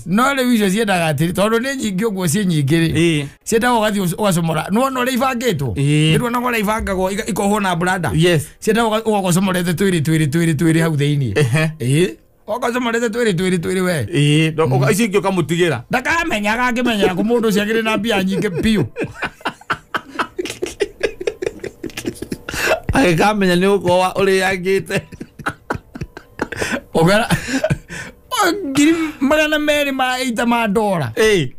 No rĩu icio ciendaga atĩrĩ tondũ nĩ nyingĩ ũguo ciĩ nyingĩ rĩ. Ciendaga ũgathiĩ ũgacomora. Nĩwona ũrĩa ibangĩtwo? Nĩwona ũrĩa ibangagwo ikohwo na branda. Yes. Ciendaga ũgacomorete twĩrĩ twĩrĩ twĩrĩ twĩrĩ hau thĩinĩ. Ĩĩ. Ũgacomorete twĩrĩ twĩrĩ twĩrĩ we. Ĩĩ. Icio ingĩ ũkamũtigĩra. Ndakamenyaga angĩmenyaga kũ mũndũ ũcio akĩrĩ na mbia nyingĩ biũ. Agĩkamenya nĩ ũgũkorwo ũrĩangĩte. Ogara ngiri 280 ma dola. Ĩĩ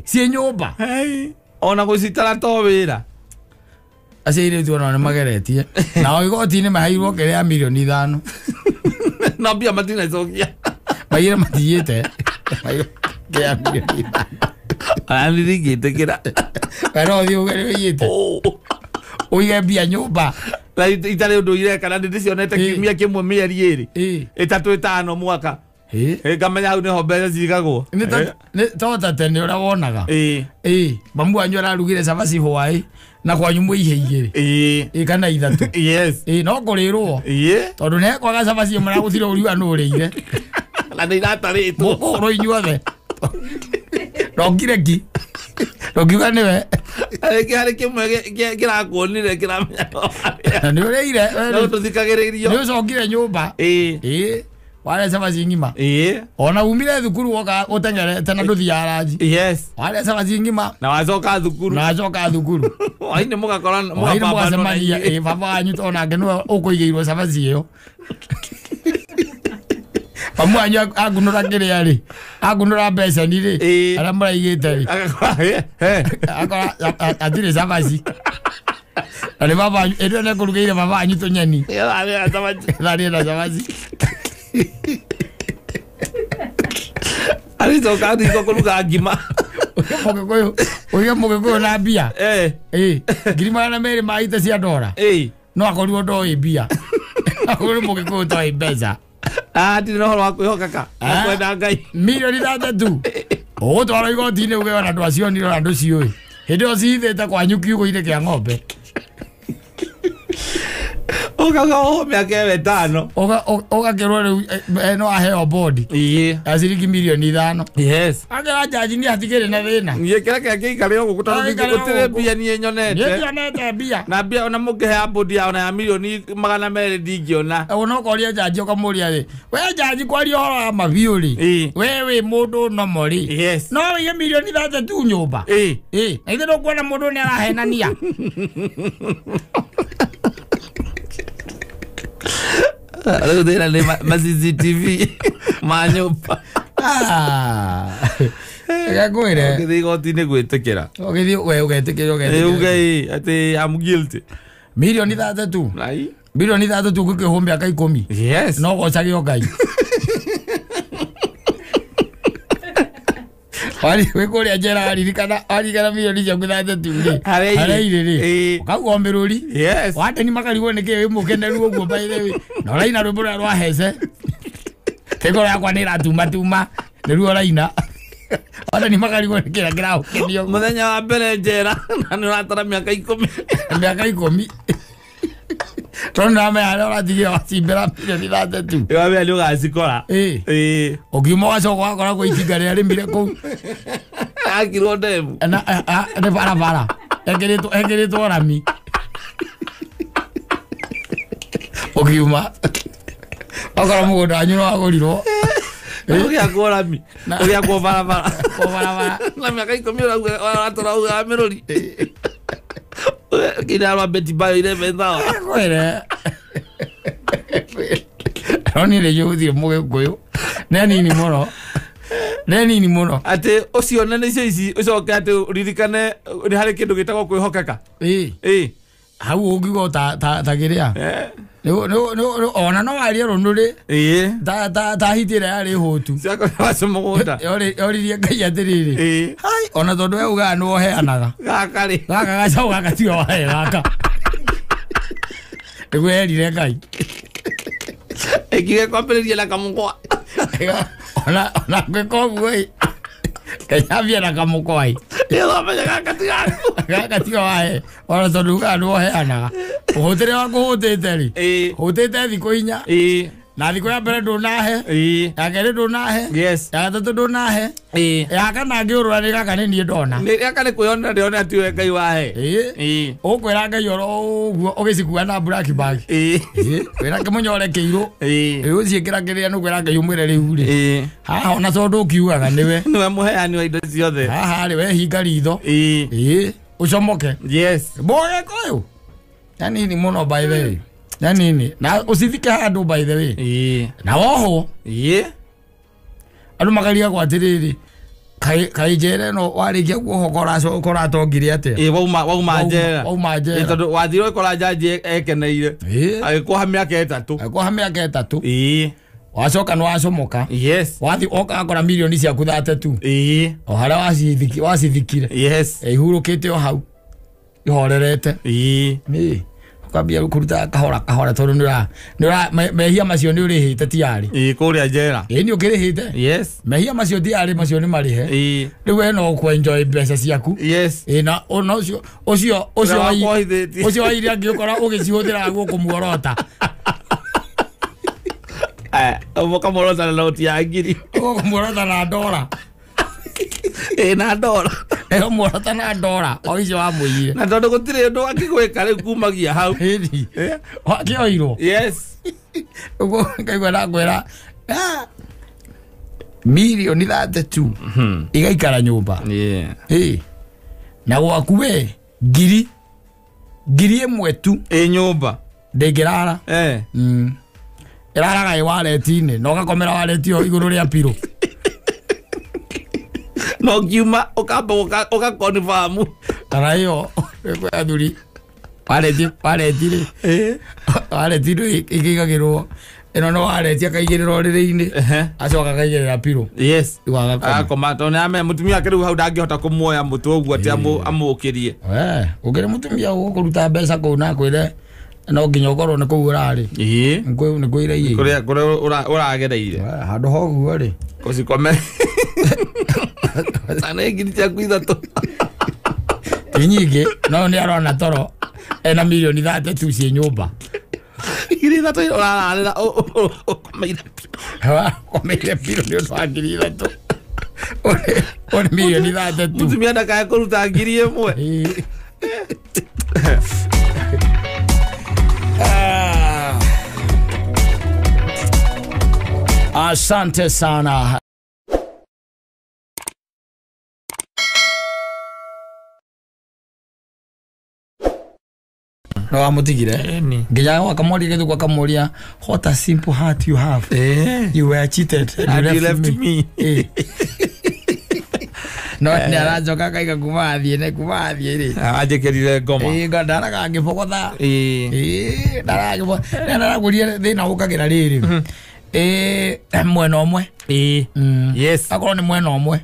ciĩ nyũmba. Ona gũcitara to wĩra. Acio airĩtu onao nĩ mageretie. Nao igoti-inĩ maheirwo kĩrĩa milioni 5. Na mbia matinacokia. Maigire matiyĩte. Kĩa milioni 5. Ona niĩ ndingĩtĩkĩra. We no ũthiĩ uge nĩ ũiyĩte. Ũige mbia nyũmba. Na itarĩ ũndũ ireka na ndĩcionete kiumia kĩmwe mĩeri ĩrĩ. 3 5 mwaka. Ngamenya hau nĩho mbeca cigagwo. Nĩ to tene ũrĩa wonaga. Ĩĩ mamu wanyu ararugire cabaci hwaĩ na kwanyu mwĩ ihe igĩrĩ. Ĩĩ kana 3. Yes. Ĩĩ no kũrĩrwo. Ĩĩ. Tondũ nĩ kwaga cabaci ĩmwe na gũtirĩ ũriuga nũ ũrĩire. Na nĩ iratarĩtwo. Mũkũrwo inyuothe. Ndongire ngi. Ndongiuga nĩwe. Harĩ kĩmwe kĩrakuonire kĩramenya. Na nĩ ũrĩire. No tũthikagĩrĩrio. Nĩ ũcokire nyũmba. Ĩĩ. Ĩĩ. Warĩa cabaci ng'ima. Ĩĩ. Ona umire thukuru woka ũteng'erete na ndũthiaga ranji. Yes. Warĩa cabaci ng'ima. Na wacoka thukuru. Na wacoka thukuru. Hwaĩ-inĩ mũgakora mũgacemania. Ĩĩ baba wanyu to nake nĩwe ũkũigĩirwo cabaci ĩyo. Mamu wanyu angunũra kĩrĩa rĩ. Angunũra mbeceni rĩ. Arĩa mũraigĩte rĩ. Akora atirĩ cabaci. Na nĩ baba wanyu ĩndĩ ĩyo nĩekũrugĩire baba wanyu tũnyeni. Tharĩe na cabaci. Aricoka riko kũruga ngima. Ũige mũgĩkũyũ na mbia. Ĩĩ. 200 ma ite cia dola. Ĩĩ. No akorirwo ndoĩ mbia. Akorirwo mũgĩkũyũ toĩ mbeca. Ndirĩ na ũhoro wa kwĩhokeka. Na kwenda Ngai. Milioni 3. Ũgũtwarwo igoti-inĩ uge ona ndwacionire ona ndũciũĩ. Hĩndĩ ĩyo cihithĩte kwanyu kiugũ-inĩ kĩa ng'ombe. Ũkauga oho mĩaka ĩyo 5. Ũgakĩrwo rĩu no aheo bodi. Ĩĩ. Ya ciringi milioni 5. Yes. Akĩra njanji niĩ hatikĩrĩ na thĩna. Niĩ kĩrĩa kĩrĩa kĩikare o gũkũ tondũ gũtirĩ mbia niĩ nyonete. Niĩ ndionete mbia. Na mbia ona mũngĩhea bodi ya ona ya milioni 200 ndingĩona. Ona ũkoria njanji ũkamũria rĩ. We njanji kwaria ũhoro wa mabiũ rĩ. We wĩ mũndũ nomo rĩ. Yes. No wĩige milioni 3 nyũmba. Ĩĩ. Ĩĩ. Na ithe ndũkuona mũndũ nĩ arahenania. Rĩu thĩna nĩ ma CCTV ma nyũmba. Reke ngwĩre. Ũgĩthiĩ igoti-inĩ gwĩtĩkĩra. Ũgĩthiĩ we ũgetĩkĩra ũgetĩkĩra. Uge atĩ I'm guilty. Milioni 3. Ai. Milioni 3 gũkĩhwo mĩaka 10. Yes. No gocage o Ngai. Wari wĩ kũrĩa njera waririkana waririkana milioni ciaku 3 rĩ. Harĩa irĩ rĩ. Ũkauga mĩrũri. Yes. Wateni makarigwo nĩkĩ wĩ mũkeneru ũguo by the way. Na ũraina rwĩmbo rũrĩa rwa hece. Tĩngoro yakwa nĩ ĩratumatuma. Nĩruo ũraina. Wateni makarigwo nĩkĩ kĩragũkenia ũguo. Mũthenya wa mbere njera na nĩ ũratara mĩaka 10. Mĩaka 10. Tondũ nĩũramenya harĩa ũratigire wacimbĩra milioni 3. Nĩwamenya nĩ ũgacikora. Ĩĩ. Ĩĩ. Ũngiuma ũgacoka ũgakora kwĩ itinga rĩrĩa rĩmire kũu. Akirwo ndemu. Na nĩ barabara. Ekĩrĩtwo rami. Ũkiuma. Ũkora mũgũnda wanyu nĩ wagũrirwo. Ũgĩakwo rami. Ũgĩakwo barabara. Kwa barabara. Na mĩaka 10 ũrauga ũratũra ugaga mĩrũri. Kina rwa Betty Bayo 11,000. Kwĩre. No niĩ nĩ njũĩ mũgĩkũyũ. Nĩ anini mũno. Nĩ anini mũno. Atĩ ũcione nĩcio ici ũcoke atĩ ũririkane nĩ harĩ kĩndũ gĩtagwo kwĩhokeka. Ĩĩ. Ĩĩ. Hau ũngiuga ta kĩrĩa. No ona no warie rũnũrĩ ta hiti ĩrĩa yarĩ hũtu yoririe Ngai atĩrĩrĩ hai ona tondũ we ugaga nĩ woheanaga gaka rĩ gaka gacaũ gaka tiwe wahe gaka nĩguo erire Ngai ĩkire kwambĩrĩria na kamũkwa ona gwĩka ũguo ĩ Ngai ambie na kamũkwa ĩ ĩthomenya gaka ti gaku gaka tiwe wahe ona tondũ ugaga nĩ woheanaga ũhũtĩre waku hũtĩte rĩ hũtĩte thikũ 4 na thikũ ya mbere ndũnahe ya kerĩ ndũnahe ya gatatũ ndũnahe ya kana ngĩũrũra nĩ gaka nĩ niĩ ndona gaka nĩ kwĩyonera ndĩrona tiwe Ngai wahe ũkwĩra Ngai oro ũguo ũgĩcikua na black bag wĩra kĩmũnyore kĩirũ ũciĩkĩra kĩrĩa nĩ ũkwĩra Ngai ũmwĩre rĩu rĩ haha ona tondũ ũkiugaga nĩwe nĩwe mũheani wa indo ciothe haha rĩ wehinga ritho ũcomoke mũgeka ũyũ yanini muno by the way yanini na usithike handu by the way na woho andu makaria atiriri kai njera no warikia kuoho koratongire atia wauma njera wauma njera tondu wathire ukora jaji ekeneire agikuoha miaka 3 agikuoha miaka 3 wacoka nĩ wacomoka wathi ũkakora milioni ciaku 32 o harĩa wacithikire ihurũkĩte o hau ihorerete nĩ ukambia kuruta kahora kahora tondu nĩ mehia macio nĩ ũrĩhĩte tiarĩ kũrĩa njera nĩ ũkĩrĩhĩte mehia macio tiarĩ macio nĩ marĩhe rĩu we no ũkwenjoy mbeca ciaku na ũcio ũcio ũcio wa iria angĩũkora ũgĩcihũthĩra gũkũmuorota ũkamũorota na noti ya ngiri ũkũmuorota na ndora na ndora muorota na ndora o icio wamũiyire na tondũ gũtirĩ ũndũ angĩgwĩka rĩu kumagia hau wakĩoirwo ũguo ngaigua ndakwĩra milioni 32 igaikara nyũmba na gwaku we ngiri 1 tu ĩ nyũmba ndĩngĩrara ĩraraga ĩ wareti-inĩ na ũgakomera wareti ĩyo igũrũ rĩa pirũ no ngiuma ukamba ugakonfamu kana ĩyo athuri wareti rĩ wareti rĩ ĩkĩigagĩrwo ĩno no wareti akaigĩrĩra ũrĩrĩ-inĩ acoka akaigĩrĩra pirũ rĩu agakoma tondũ nĩamenya mũtumia wake rĩu hau ndangĩhota kũmuoya mũtwe ũguo atĩ amũkĩrie ũngĩrĩ mũtumia ũgũkũruta mbeca kũu na akwĩre no nginya ũkorwo nĩ kũu ũrarĩ nĩ kwĩra kũrĩa ũragereire handũ ha ũguo rĩ ũcikome na ngiri ciaku 3 ti nyingĩ no nĩ arona toro ena milioni 32 ciĩ nyũmba ngiri 3 ũrararĩra ũkomeire ũkomeire pirũ nĩ ũndũ wa ngiri 3 ũrĩ milioni 32 mũtumia ndakae kũruta ngiri 1 Asante sana. No amutigire nginya akamoria githuku akamoria what a simple heart you have. You were cheated and you left me. No nĩ aracoka akaiga kuma athiĩ ne kuma athiĩ rĩ anjĩkĩrire ngoma ndaraga ngĩbogotha ndaraga ndaragũria thĩna ũkagĩra rĩrĩ mwena ũmwe yes akorwo nĩ mwena ũmwe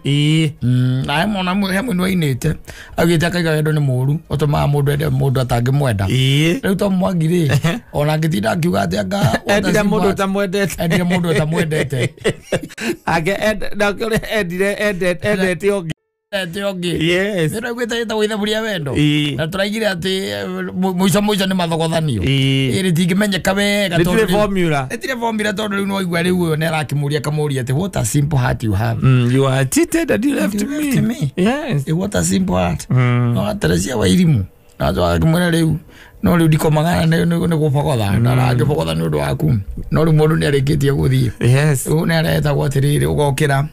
na he mwana he mũini wainĩte augĩte akaiga wendo nĩ mũru ũtũmaga mũndũ ende mũndũ atangĩmwenda rĩu to Mwangi rĩ ona angĩtinda akiuga atĩ anga endire mũndũ ũtamwendete endire mũndũ ũtamwendete ake nake ũrĩa endire endete ũngĩ endete ũngĩ yes nĩ tũraiguĩte ĩtagwo ithabu rĩa wendo na tũraigire atĩ mũico mũico nĩ mathogothanio rĩtingĩmenyeka wega rĩtirĩ formula rĩtirĩ formula tondũ rĩu nĩwaigua rĩu ũyũ nĩarakĩmũria akamũria atĩ what a simple heart you have. You are cheated and you left me. Yes, what a simple heart. No Teresia wa Irimu na akĩmwĩra rĩu no rĩu ndikomaga nĩ gũbogotha ndarangĩbogotha nĩ ũndũ waku no rĩu mũndũ nĩarĩkĩtie gũthiĩ yes rĩu nĩaretagwo atĩrĩrĩ ũgokĩra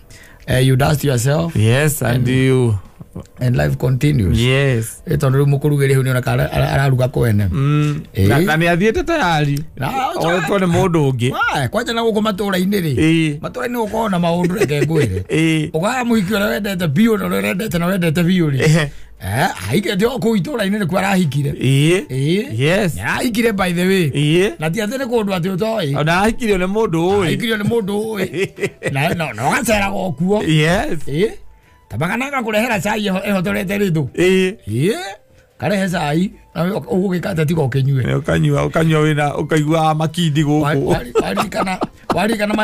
you dust yourself. Yes, and you and life continues. Yes. Tondu riu mukurugire ni onaka araruga kwene. Na ni athiete tayari. Oetwo ni mundu ungi. Kwanja na guku matura-ini ri. Matura-ini gukorwo na maundu reke ngwire. Ugaga muhiki uria wendete biũ na uria urendete na wendete biũ ri. Ahikĩte o kũu itũũra-inĩ nĩkuo arahikire. Ĩĩ. Yes. Nĩarahikire by the way. Ĩĩ. Na ti atĩ nĩ kũndũ atĩ ũtoĩ. Ona ahikirio nĩ mũndũ ũĩ. Ahikirio nĩ mũndũ ũĩ. Na no no gaceraga o kuo. Yes. Ĩĩ. Tabaga gakũrehera cai ĩhotorete rĩthũ. Ĩĩ. Ĩĩ. Karehe cai nawe ũgũgĩka atĩa tiga ũkĩnyue. Ũkanyua ũkanyua wĩna ũkaigua makindi gũkũ. Waririkana waririkana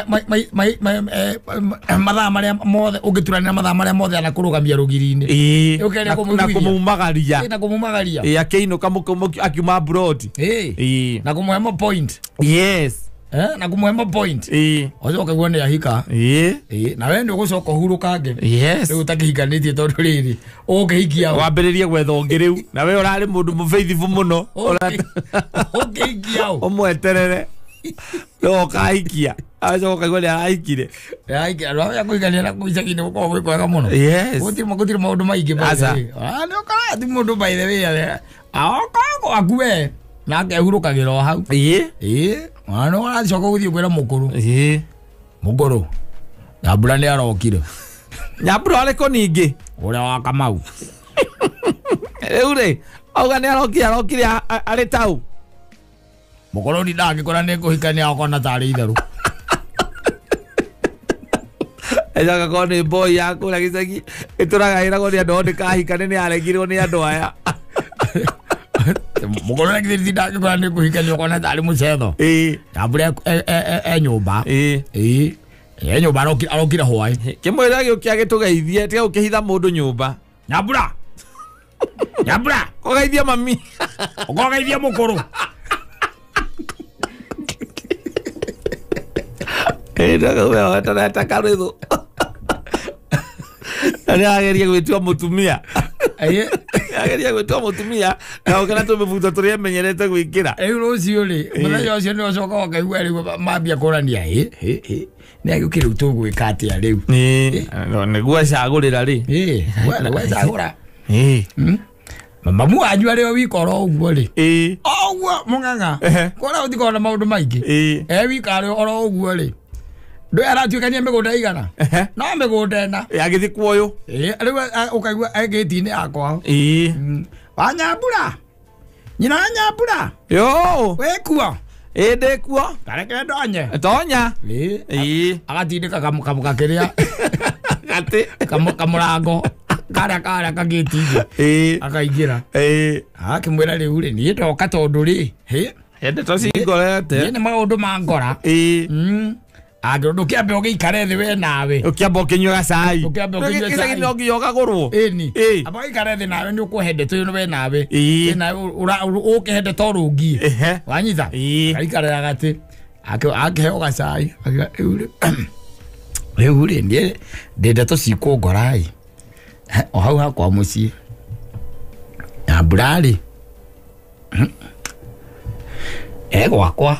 mathaa marĩa mothe ũngĩturanĩra mathaa marĩa mothe anakũrũgamia rũgiri-inĩ. Ĩĩ. Ũkĩgeria Na kũmũiguithia. kũmumagaria. Na kũmumagaria. Ĩĩ akĩinũka akiuma abroad. Ĩĩ. Ĩĩ. Na kũmũhe mo point. Yes. Na kũmũhe mo point. Ĩĩ. Ũcoke guo nĩ ahika. Ĩĩ. Ĩĩ. Na we nĩ ũgũcoka ũhurũkange. Yes. Rĩu ũtakĩhikanĩtie tondũ rĩrĩ ũgũkĩhikia ũ. Wambĩrĩrie gwetha ũngĩ rĩu na we ũrarĩ mũndũ mũfaithiful mũno. Ũkĩhikia ũ. Ũmweterere. No ũkahikia. Acoka ũkaigua nĩ arahikire. Andũ arĩa kũhikania na kũu icagi-inĩ gũkoragwo gwĩ kwega mũno. Yes. Gũtirĩ maũndũ maingĩ by the Aca. way. Nĩ ũkoraga ti mũndũ by the way aoka gwaku we na akehurũkagĩra o hau. Ĩĩ. Ĩĩ. Ona nĩ ũracoka gũthiĩ kwĩra mũkũrũ. Ĩĩ. Mũkũrũ. Nyambura nĩ arokire. Nyambura arĩ kũ ningĩ? Ũrĩa wa Kamau. Rĩu rĩ, auga nĩ arokire arokire arĩ tau. Mũkũrũ ni ndangĩkora nĩ kũhikania akona tarĩ itherũ. Ecoka korwo nĩ boy ya kũrĩa gĩcagi ĩtũraga ĩragwo nĩ andũ o ndĩkahikane nĩ aregirwo nĩ andũ aya. Mũkũrũ na githĩ ndangĩkora nĩ kũhikania akona tarĩ mũcetho. Ĩĩ. Nyambura e nyũmba. Ĩĩ. Ĩĩ. E nyũmba arokire hwaĩ. Kĩmwĩre gĩũke agĩtũgeithie tiga gũkĩhitha mũndũ nyũmba. Nyambura. Nyambura. Kũgeithia mami. Ũkogeithia mũkũrũ. Ĩĩ karĩthũ. Na nĩ ageria gwĩtua mũtumia. Ĩĩ. Ageria gwĩtua mũtumia na ũkena tũmĩbuto tũrĩa emenyerete gwĩkĩra. Rĩu rũciũ rĩ, mũthenya ũcio nĩ ũcoka ũkaigua rĩu mambia kũrania ĩ nĩ agĩũkĩ rĩu tũgwĩka atĩa rĩu. Ĩĩ. Nĩguo acagũrĩra rĩ. Ĩĩ. Wecagũra. Ĩĩ. Mamu wanyu arĩ o wika oro ũguo rĩ. Ĩĩ. O ũguo mũng'ang'a. Kũrĩa ũtikoragwo na maũndũ maingĩ. Ĩĩ. E wika arĩ oro ũguo rĩ. Ndũĩ aratuĩkania mĩgũnda igana. No mĩgũnda ĩna. Agĩthiĩ kuoyũ. Ĩĩ. Rĩu ũkaigua e gĩti-inĩ yakwa. Ĩĩ. Wa Nyambura. Nyina wa Nyambura. Yo. Wĩ kuo. Ĩĩ ndĩ kuo. Kareke ndonye. Tonya. Ĩĩ. Ĩĩ. Agatindĩka kamũkakĩrĩa. Gatĩ. Kamũrango. Karĩa karĩa kagĩti-inĩ. Ĩĩ. Akaingĩra. Ĩĩ. Akĩmwĩra rĩu rĩ niĩ ndoka tondũ rĩ. Hĩ. Ndeto cingorete. Niĩ nĩ maũndũ ma ngora. Ĩĩ. Angĩrwo ndũkĩambe ũgĩikare thĩ we nawe. Ũkĩamba ũkĩnyua gacai. Ũkĩambe ũkĩnyua cai. Gĩcagi no nginya ũkagũrwo. Ĩni. Ĩĩ. Amba ũikare thĩ nawe nĩ ũkũhe ndeto ĩno we nawe. Ĩĩ. Ĩ nawe ũkĩhe ndeto rũngie. Ehe. Wanyita? Ĩĩ. Aikarĩra gatĩ. Akĩheo gacai. Akiuga rĩu rĩ niĩ ndĩ ndeto cikũngora ĩ. O hau hakwa mũciĩ. Nyambura rĩ. E gwakwa.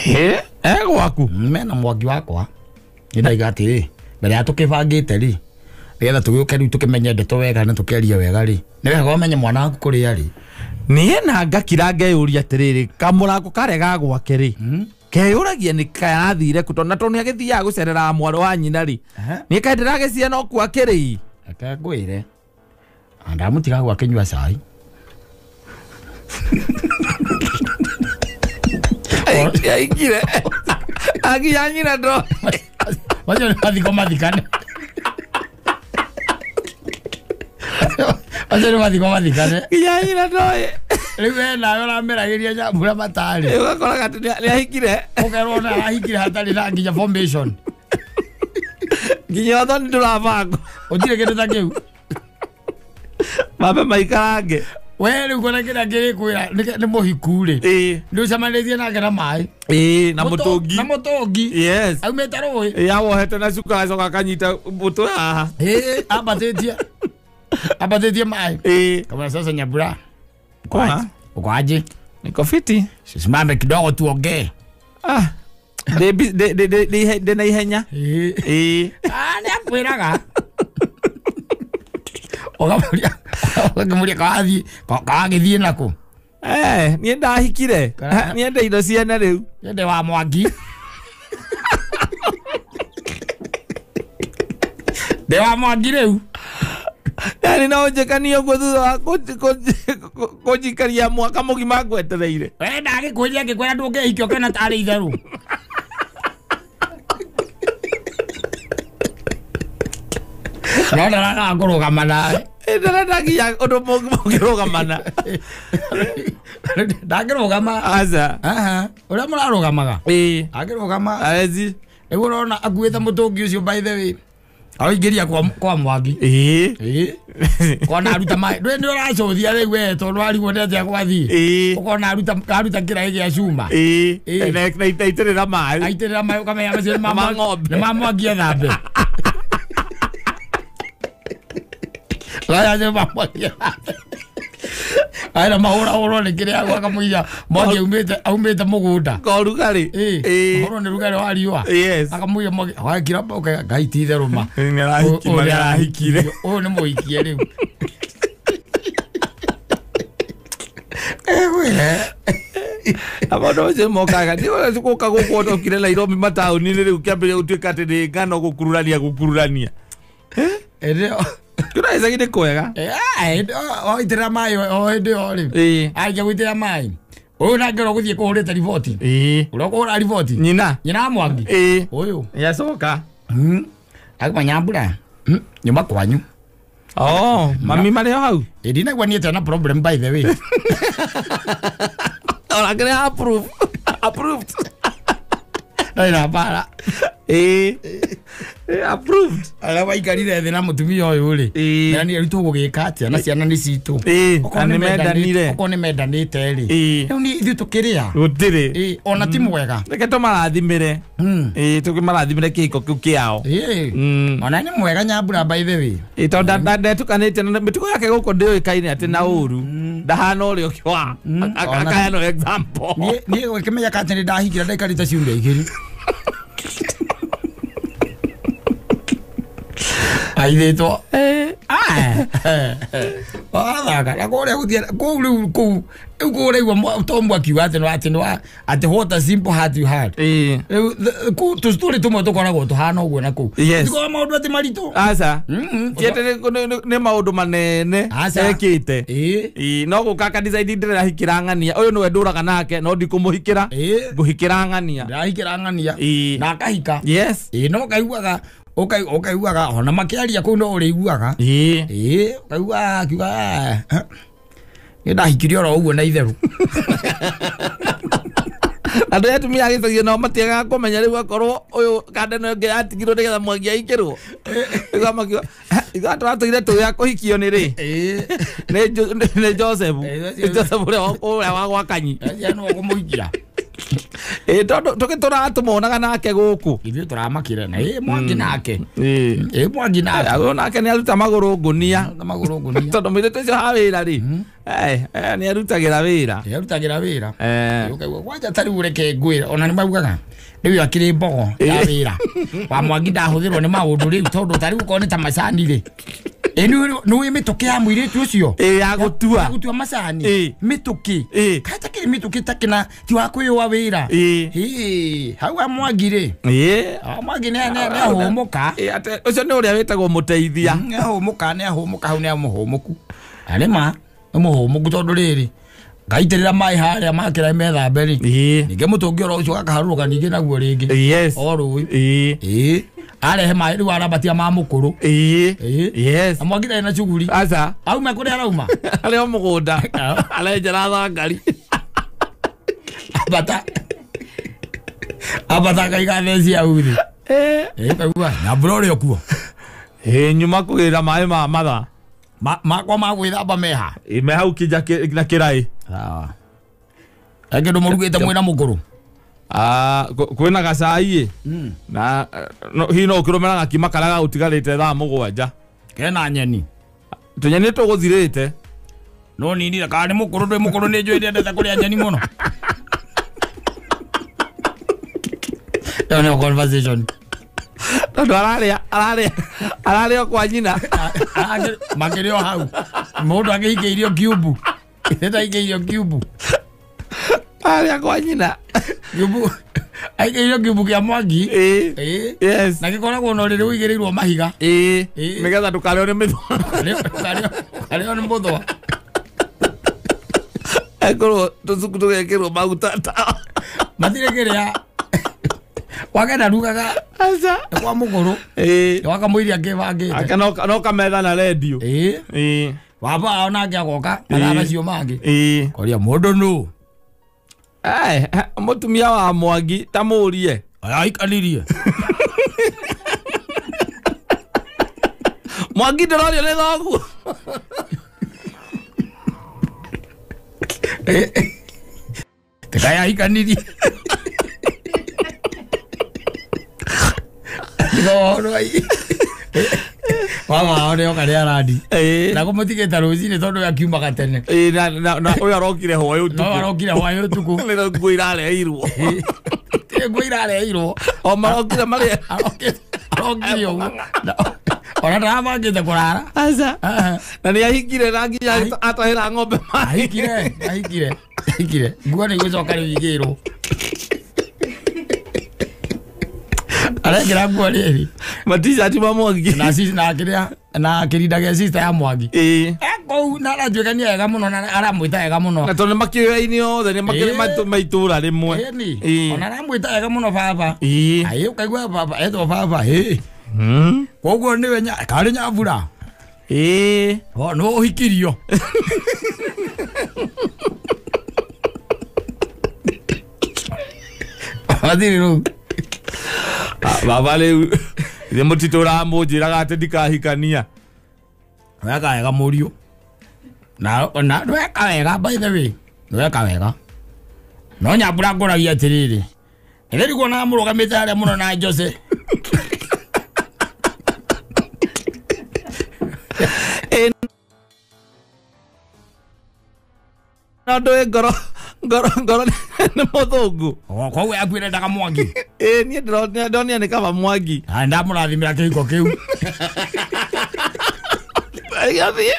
Ĩ. E gwaku. Mena mwaki wakwa. Nĩ ndaiga atĩrĩ, mbere ya tũkĩbangĩte rĩ, nĩgetha tũgĩũke rĩu tũkĩmenye ndeto wega na tũkĩaria wega rĩ, nĩ wega ũmenye mwana waku kũrĩa rĩ. Niĩ na ngakira ngeyũria atĩrĩrĩ, kamũrango karĩa ga gwake rĩ, keyũragia nĩ karathire kũ tondũ na tondũ nĩ agĩthiaga gũcerera mwarĩ wa nyina rĩ, nĩ kaĩ ndĩragĩcia no kuo akĩrĩ. Reke ngwĩre, ndamũtiga hau akĩnyua cai. Aingire. Akinya nyina ndo. Macio nĩ mathiko mathikane. Macio nĩ mathiko mathikane. Kinya nyina ndoĩ. Rĩu we nawe ũrameragĩria Nyambura matarĩ. Ũgakoraga atĩ nĩ ahikire. Ũkerwo na arahikire hatarĩ na nginya formation. Nginya ũthoni ndũrabangwo. Gũtirĩ kĩndũ ta kĩu. Mambe maikarange. We rĩu kona kĩrĩa kĩrĩkwĩra nĩ mũhiku rĩ. Ĩĩ. Nĩ ũcemanĩtie nake na maĩ. Ĩĩ, na mũtũngi. Na mũtũngi. Yes. Aumĩte rũĩ. Ĩĩ, awohete na cuka agacoka akanyita mũtwe haha. Ĩĩ, ambatĩtie. Ambatĩtie maĩ. Ĩĩ. Kama sasa Nyambura. Kwa? Uko aje? Niko fiti. Simame kidogo tuongee. Ah. Ndĩ na ihenya. Ĩĩ. Ĩĩ. Ah, nĩ akwĩraga. Ũkamũria ũkamũria kawathiĩ kawagĩthiĩ nakũ. Niĩ ndahikire. Niĩ ndĩ indo ciene rĩu. Niĩ ndĩ wa Mwangi. Ndĩ wa Mwangi rĩu. Yani no njĩkanie ũguo thutha wa kũnjikaria mwaka mũgima ngwetereire. We ndagĩkwĩria ngĩkwĩra ndũngĩhikio kana tarĩ itherũ. No ndaraga kũrũgama nawe. Ndarenda nginya ũndũ mũngĩrũgamana. Ndangĩrũgama. Aca. Aha, ũrĩa mũrarũgamaga. Ĩĩ. Angĩrũgama. Arezi. Rĩu ũrona akuĩte mũtũngi ũcio by the way. Aroingĩria kwa Mwangi. Ĩĩ. Ĩĩ. Kona aruta maĩ. Ndũĩ nĩ ũracũthia rĩu we tondũ warigwo nĩ atĩa gwathiĩ. Ĩĩ. Ũkona aruta kĩraĩ gĩa cuma. Ĩĩ. Ĩĩ. Na aitĩrĩra maĩ. Aitĩrĩra maĩ ũkamenya macio nĩ ma Ma ng'ombe. Nĩ ma Mwangi ethambe. Raya nĩ ma Mwangi ethambe. Aira mahũrahũrwo nĩ kĩrĩa gwaka mũiya Mwangi aumĩte mũgũnda. Korugarĩ. Ĩĩ. Mahũrwo nĩ rugarĩ wa riũa. Yes. Akamũiya Mwangi wakira Ngai ti itherũ ma. Nĩarahikire. Ũyũ nĩ mũhikie rĩu. Ĩgwĩre. Maũndũ macio mokaga nĩ ũrĩa gũka gũkũ ũtokire Nairobi mataũni-inĩ rĩu kĩambĩrĩria gũtuĩka atĩ nĩ ngano gũkururania. Ĩndĩ Kuna icagi nĩ kwega. Waitĩrĩra maĩ o hĩndĩ ĩyo rĩ. Ĩĩ. Arĩkia gũitĩrĩra maĩ. Ũyũ nake ũrĩa ũgũthiĩ kũhũrĩte riboti. Ĩĩ. Ũrĩa ũkũhũra riboti. Nyina. Nyina wa Mwangi. Ĩĩ. Ũyũ. Nĩacoka. Agima Nyambura. Nyuma kwanyu. Oh, mami marĩ o hau. Ĩ ndinaigua niĩ na problem by the way. Onake nĩ approve. Approved. Ndarĩ na mbara. Ĩĩ. Approved. Arĩa waikarire thĩ na mũtumia ũyũ rĩ. Ĩĩ. Nĩ rĩu tũgũgĩka atĩa na ciana nĩ citũ. Ĩĩ. Okorwo Na nĩ mendanire. Okorwo nĩ mendanĩte rĩ. Ĩĩ. Rĩu nĩ ithuĩ tũkĩrĩa. Gũtirĩ. Ĩĩ, ona ti mwega. Reke tũmarathimĩre. Ĩĩ, tũkĩmarathimĩre kĩhiko kĩu kĩao. Ĩĩ. Ona nĩ mwega Nyambura by the way. Ĩĩ, tondũ ndetukanĩte na mĩtugo yake gũkũ ndĩũĩkaine atĩ na ũru. Ndahana ũrĩa ũngĩ wa akaheana example. Niĩ gũkĩmenya atĩ nĩ ndahikire ndaikarĩte ciumia igĩrĩ. Aithĩtwo. Wathaka na kũrĩa gũthiĩ kũu rĩu kũu rĩu kũraigua Tom akiuga atĩ atĩ atĩ what a simple heart you had. Ĩĩ. Rĩu kũu tũcitũrĩ tũmwe tũkoragwo tũhana ũguo na kũu. Yes. Tikoragwo maũndũ atĩ maritũ. Aca. Ti atĩ nĩ maũndũ manene ekĩte. Ĩĩ. Ĩĩ, no gũka aka decide ndĩrahikĩra ng'ania. Ũyũ nĩwe ndũraga nake no ndikũmũhikĩra. Ĩĩ. Ngũhikĩra ng'ania. Ndĩrahikĩra ng'ania. Ĩĩ. Na akahika. Yes. Ĩĩ, no kaiguaga ũkaiguaga ona makĩaria kũu no ũrĩiguaga. Ĩĩ. Ĩĩ, ũkaigua akiuga nĩ ndahikirie oro ũguo na itherũ. Andũ aya atumia a gĩcagi nao matiagaga kũmenya rĩu akorwo ũyũ kanda ĩno ĩngĩ yatigirwo nĩgetha Mwangi ahikĩrwo. Rĩu makiuga ithuĩ tũratũire tũĩ a kũhikio nĩ rĩ? Nĩ Joseph. Nĩ Joseph ũrĩa wa gwa Kanyi. Nĩ ũkũmũhikia. Ĩĩ, tondũ tũgĩtũraga tũmonaga nake gũkũ. Ithuĩ tũramakire na ĩĩ Mwangi nake. Ĩĩ. Ĩĩ Mwangi nake. Ũyũ nake nĩ aruta magũrũ ngũnia. Magũrũ ngũnia. Tondũ mũirĩtu ũcio ha wĩra rĩ. Nĩ arutagĩra wĩra. Nĩ arutagĩra wĩra. Ũkaigua kwanja ta rĩu reke ngwĩre ona nĩ maugaga rĩu akĩrĩ mbogo ya wĩra. Wa Mwangi ndahũthĩrwo nĩ maũndũ rĩu tondũ ta rĩu okorwo nĩ ta macani rĩ. Ĩĩ nĩ ũĩ mĩtũkĩ ya mũirĩtu ũcio. Ĩĩ, ya gũtua. Ya gũtua macani. Mĩtũkĩ. Ĩĩ. Kaĩ takĩrĩ mĩtũkĩ takĩna ti wa kwĩyũa wĩra. Ĩĩ. Ĩĩ, hau ha Mwangi rĩ. Ĩĩ. Mwangi nĩ ahũmũka. Ĩĩ, atĩ ũcio nĩ ũrĩa wĩtagwo mũteithia. Nĩ ahũmũka, nĩ ahũmũka hau nĩ mũhũmũku. Na nĩ ma nĩ mũhũmũku tondũ rĩrĩ ngaitĩrĩra maĩ harĩa makĩra methambe rĩ. Ĩĩ. Ningĩ mũtũngi oro ũcio gakaharũrũka ningĩ naguo rĩngĩ. Yes. O rũĩ. Ĩĩ. Ĩĩ. Arehe maĩ rĩu arambatia ma mũkũrũ. Ĩĩ. Ĩĩ. Yes. Na Mwangi ndarĩ na cuguri. Aca. Auma kũrĩa arauma. Arĩ o mũgũnda. Arenjera thangari. Ambata. Ambata akaiga theci hau thĩ. Ĩĩ. Ĩĩ, ũkaigua Nyambura ũrĩ o kuo. Ĩĩ, nyuma kũgĩra maĩ ma matha. Makwa ma gwĩthamba meha. Ĩĩ, me hau kĩnja na kĩraĩ. Sawa. He kĩndũ mũrugĩte mwĩna mũkũrũ? Kwĩna gacai ĩ. Na hihi no ũkĩrũmĩra gakima karĩa gagũtigarĩte thaa 7. Kena nyeni. Tũnyeni tũgũthirĩte. No ninire kana nĩ mũkũrũ ndwĩ mũkũrũ nĩ njũĩ ndendete kũrĩa nyeni mũno. Ĩyo nĩyo conversation. Tondũ ararĩa kwa nyina. Makĩrĩ o hau. Mũndũ akĩhikĩirio kiumbu. Ithe ndahikĩirio kiumbu. Arĩa kwa nyina. Kiumbu. Aikĩirio kiumbu kĩa Mwangi. Ĩĩ. Yes. Na gĩkoragwo na ũrĩrĩ ũigĩrĩirwo mahiga. Ĩĩ. Nĩgetha ndũkarĩo nĩ mĩthũa. Karĩo nĩ mũthũa. Akorwo tũcuku tũgekĩrwo maguta ta. Matirĩ kĩrĩa. Wagenda rugaga. Aca. Kwa mũgũrũ. Ĩĩ. Wakamũiria ngĩbangĩte. Aka no kametha na redio. Ĩĩ. Ĩĩ. Baba onake agoka mathaa macio mangĩ. Ĩĩ. Koria mũndũ nũ. Ai, mũtumia wa Mwangi ta mũrie. Aikanirie. Mwangi ndĩrorio nĩ thoguo. Tekaya aikanirie. Ngono ai. Baba one oka nĩ arandi. Na kũmũtigĩte rũcinĩ tondũ akiumaga tene. Ĩĩ na ũyũ arokire hwaĩ ũtukũ. No arokire hwaĩ ũtukũ. Nĩ nguo irareheirwo. Tirĩ nguo irareheirwo. O marokire marĩ. Arokire ũguo. Ona ndarabangĩte kũrara. Aca. Na nĩ ahingire na nginya atahĩra ng'ombe maĩ. Ahingire. Ahingire. Nguo nĩ igũcoka rĩu igĩrwo. Arekĩra nguo rĩrĩ. Matishati ma Mwangi. Na na kĩrĩa na kĩrinda gĩa sister ya Mwangi. Ĩĩ. Kũu na aratuĩka nĩ ega mũno na aramwĩta ega mũno. Na tondũ nĩ makĩũyaine othe nĩ makĩrĩ ma itũũra rĩmwe. Ĩĩ. Ona aramwĩta ega mũno baba. Ĩĩ. Aĩ ũkaigua baba etwo baba. Ĩĩ. Koguo nĩwe karĩ Nyambura. Ĩĩ. O nĩwe ũhikirio. Mathiri rĩu. Baba rĩu ithe mũtitũ ũramũnjĩraga atĩ ndikahikania. Weka wega mũriũ. Na weka wega by the way. Weka wega. No Nyambura ngũragia atĩrĩrĩ. Nĩrĩriguo na mũrũgamĩte harĩa mũno na Jose. No ndũĩ ngoro ngoro nĩ mũthũngũ. Koguo akuĩre ndaga Mwangi. Ĩĩ niĩ ndĩronire nĩ kaba Mwangi. Ndamũrathimĩra kĩhiko kĩu. Gathiĩ.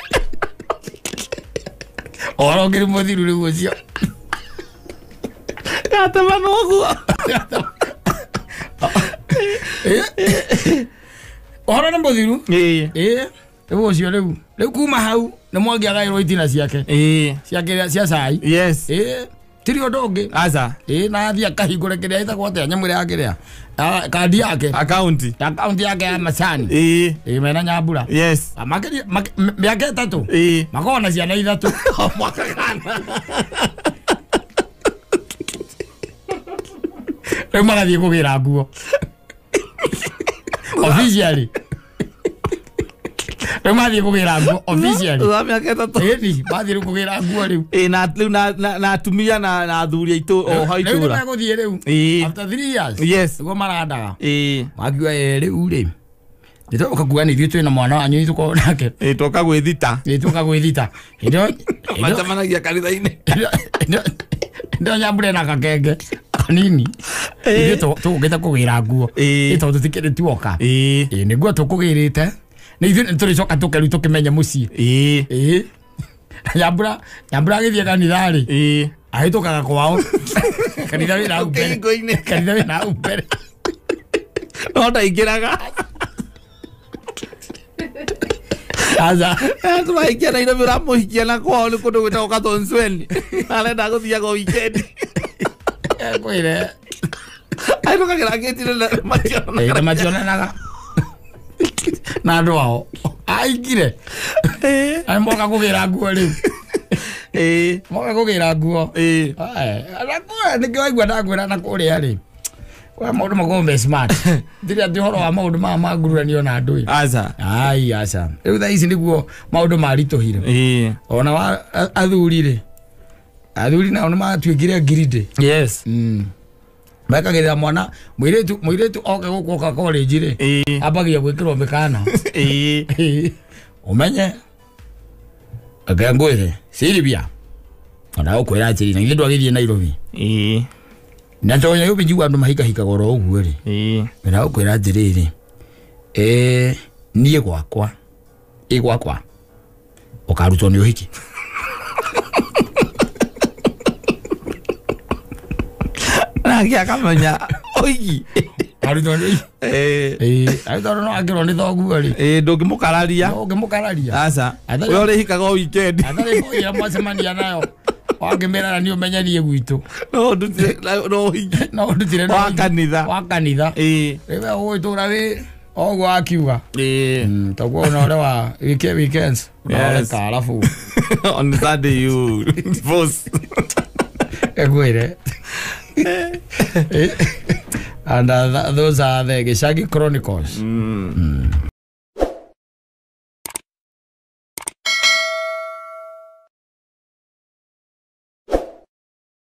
Ũhoro ũngĩ mũthiru rĩu ũcio. Gatema ũguo. Ũhoro nĩ mũthiru. Ĩĩ. Ĩĩ. Rĩu ũcio rĩu. Rĩu kuma hau nĩ Mwangi agaĩrwo itina ciake. Ĩĩ. Ciake cia cai. Yes. Ĩĩ. Tiri ũndũ ũngĩ. Aca. Ĩĩ na athiĩ akahingũre kĩrĩa ĩtagwo atĩa nyamũ ĩrĩa ya kĩrĩa. Kandi yake. Akaunti. Akaunti yake ya macani. Ĩĩ. Ĩĩ mena Nyambura. Yes. Makĩria mĩaka 3. Ĩĩ. Makoragwo na ciana 3. O mwaka kana. Rĩu magathiĩ kũgĩra nguo. Officially. Rĩu mathiĩ kũgĩra nguo officially. Thutha wa mĩaka 3. Ĩni mathiĩ rĩu kũgĩra nguo rĩu. Ĩĩ na rĩu na atumia na athuri aitũ o hau Rĩu itũũra. nĩmegũthiĩ rĩu. Ĩĩ. After 3 years. Yes. Nĩguo marandaga. Ĩĩ. Makiuga ĩĩ rĩu rĩ. Nĩtũgoka kuga nĩ ithuĩ twĩna mwana wanyu itũkorwo nake. Ĩĩ twoka gwĩthita. Ĩĩ twoka gwĩthita. Macemanagia kanitha-inĩ. Ndio Nyambura na kakenge kanini. Ithuĩ tũgũkĩte kũgĩra nguo. Ĩĩ. Ĩĩ tondũ tũtikĩrĩ tuoka. Ĩĩ. Ĩĩ nĩguo tũkũgĩrĩte. Nĩ ithuĩ nĩtũrĩcoka tũke rĩu tũkĩmenye mũciĩ. Ĩĩ. Ĩĩ. Nyambura agĩthiĩ kanitha rĩ. Ĩĩ. Ahĩtũkaga kwao. Kanitha wĩna hau mbere. Kĩhingo-inĩ. Kanitha wĩna hau mbere. No ndaingĩraga. Aca. Tũrahikia Nairobi ũramũhikia na kwao nĩ kũndũ gwĩtagwo Kathonzweni. Arenda gũthiaga weekend. Kwĩre. Ahĩtũkagĩra gĩti-inĩ na mationanaga. Ĩĩ mationanaga. Na andũ ao. Aingire. Ĩĩ. Moka kũgĩra nguo rĩu. Ĩĩ. Moka kũgĩra nguo. Ĩĩ. Nĩkĩo waigua ndakwĩra na kũrĩa rĩ. Kwa maũndũ makoragwo me smart. Ndirĩ atĩ ũhoro wa maũndũ maya ma ngururanio na andũ ĩ. Aca. Ai aca. Rĩu thaa ici nĩguo maũndũ maritũhire. Ĩĩ. Ona wa athuri rĩ. Athuri nao nĩ matuĩkire greedy. Yes. Mekagĩrĩra mwana mũirĩtu oke gũkũ oka college rĩ. Ĩĩ. Ambagia gwĩkĩrwo mĩkana. Ĩĩ. Ũmenye. Reke ngwĩre Silvia. Ona ũkwĩra atĩrĩ na ithuĩ ndwagĩthiĩ Nairobi. Ĩĩ. Na tondũ Nairobi njigua andũ mahikahikaga oro ũguo rĩ. Ĩĩ. Na ũkwĩra atĩrĩrĩ. Niĩ gwakwa. Ĩ gwakwa. Ũkarutwo nĩ ũhiki. Nake akamenya Ũhiki. Arutwo nĩ Ĩĩ. Arutwo no angĩrwo nĩ thoguo rĩ. Ĩĩ, ndũngĩmũkararia. No ũngĩmũkararia. Aca. Atharĩ- Ũrĩa ũrĩhikaga o weekend. Atharĩ mbũi mwacemania nayo wangĩmĩra na niĩ ũmenyerie gwitũ. No ndutire no ũhiki. No ndutire Wa kanitha. Wa kanitha. Ĩĩ. Rĩu we ũgũgĩtũra wĩ oguo akiuga. Ĩĩ. Toguo ona ũrĩa wa weekends. Yes. Ũreka arabu. On Sunday you divorce. Egwire. And those are the Gicagi Chronicles.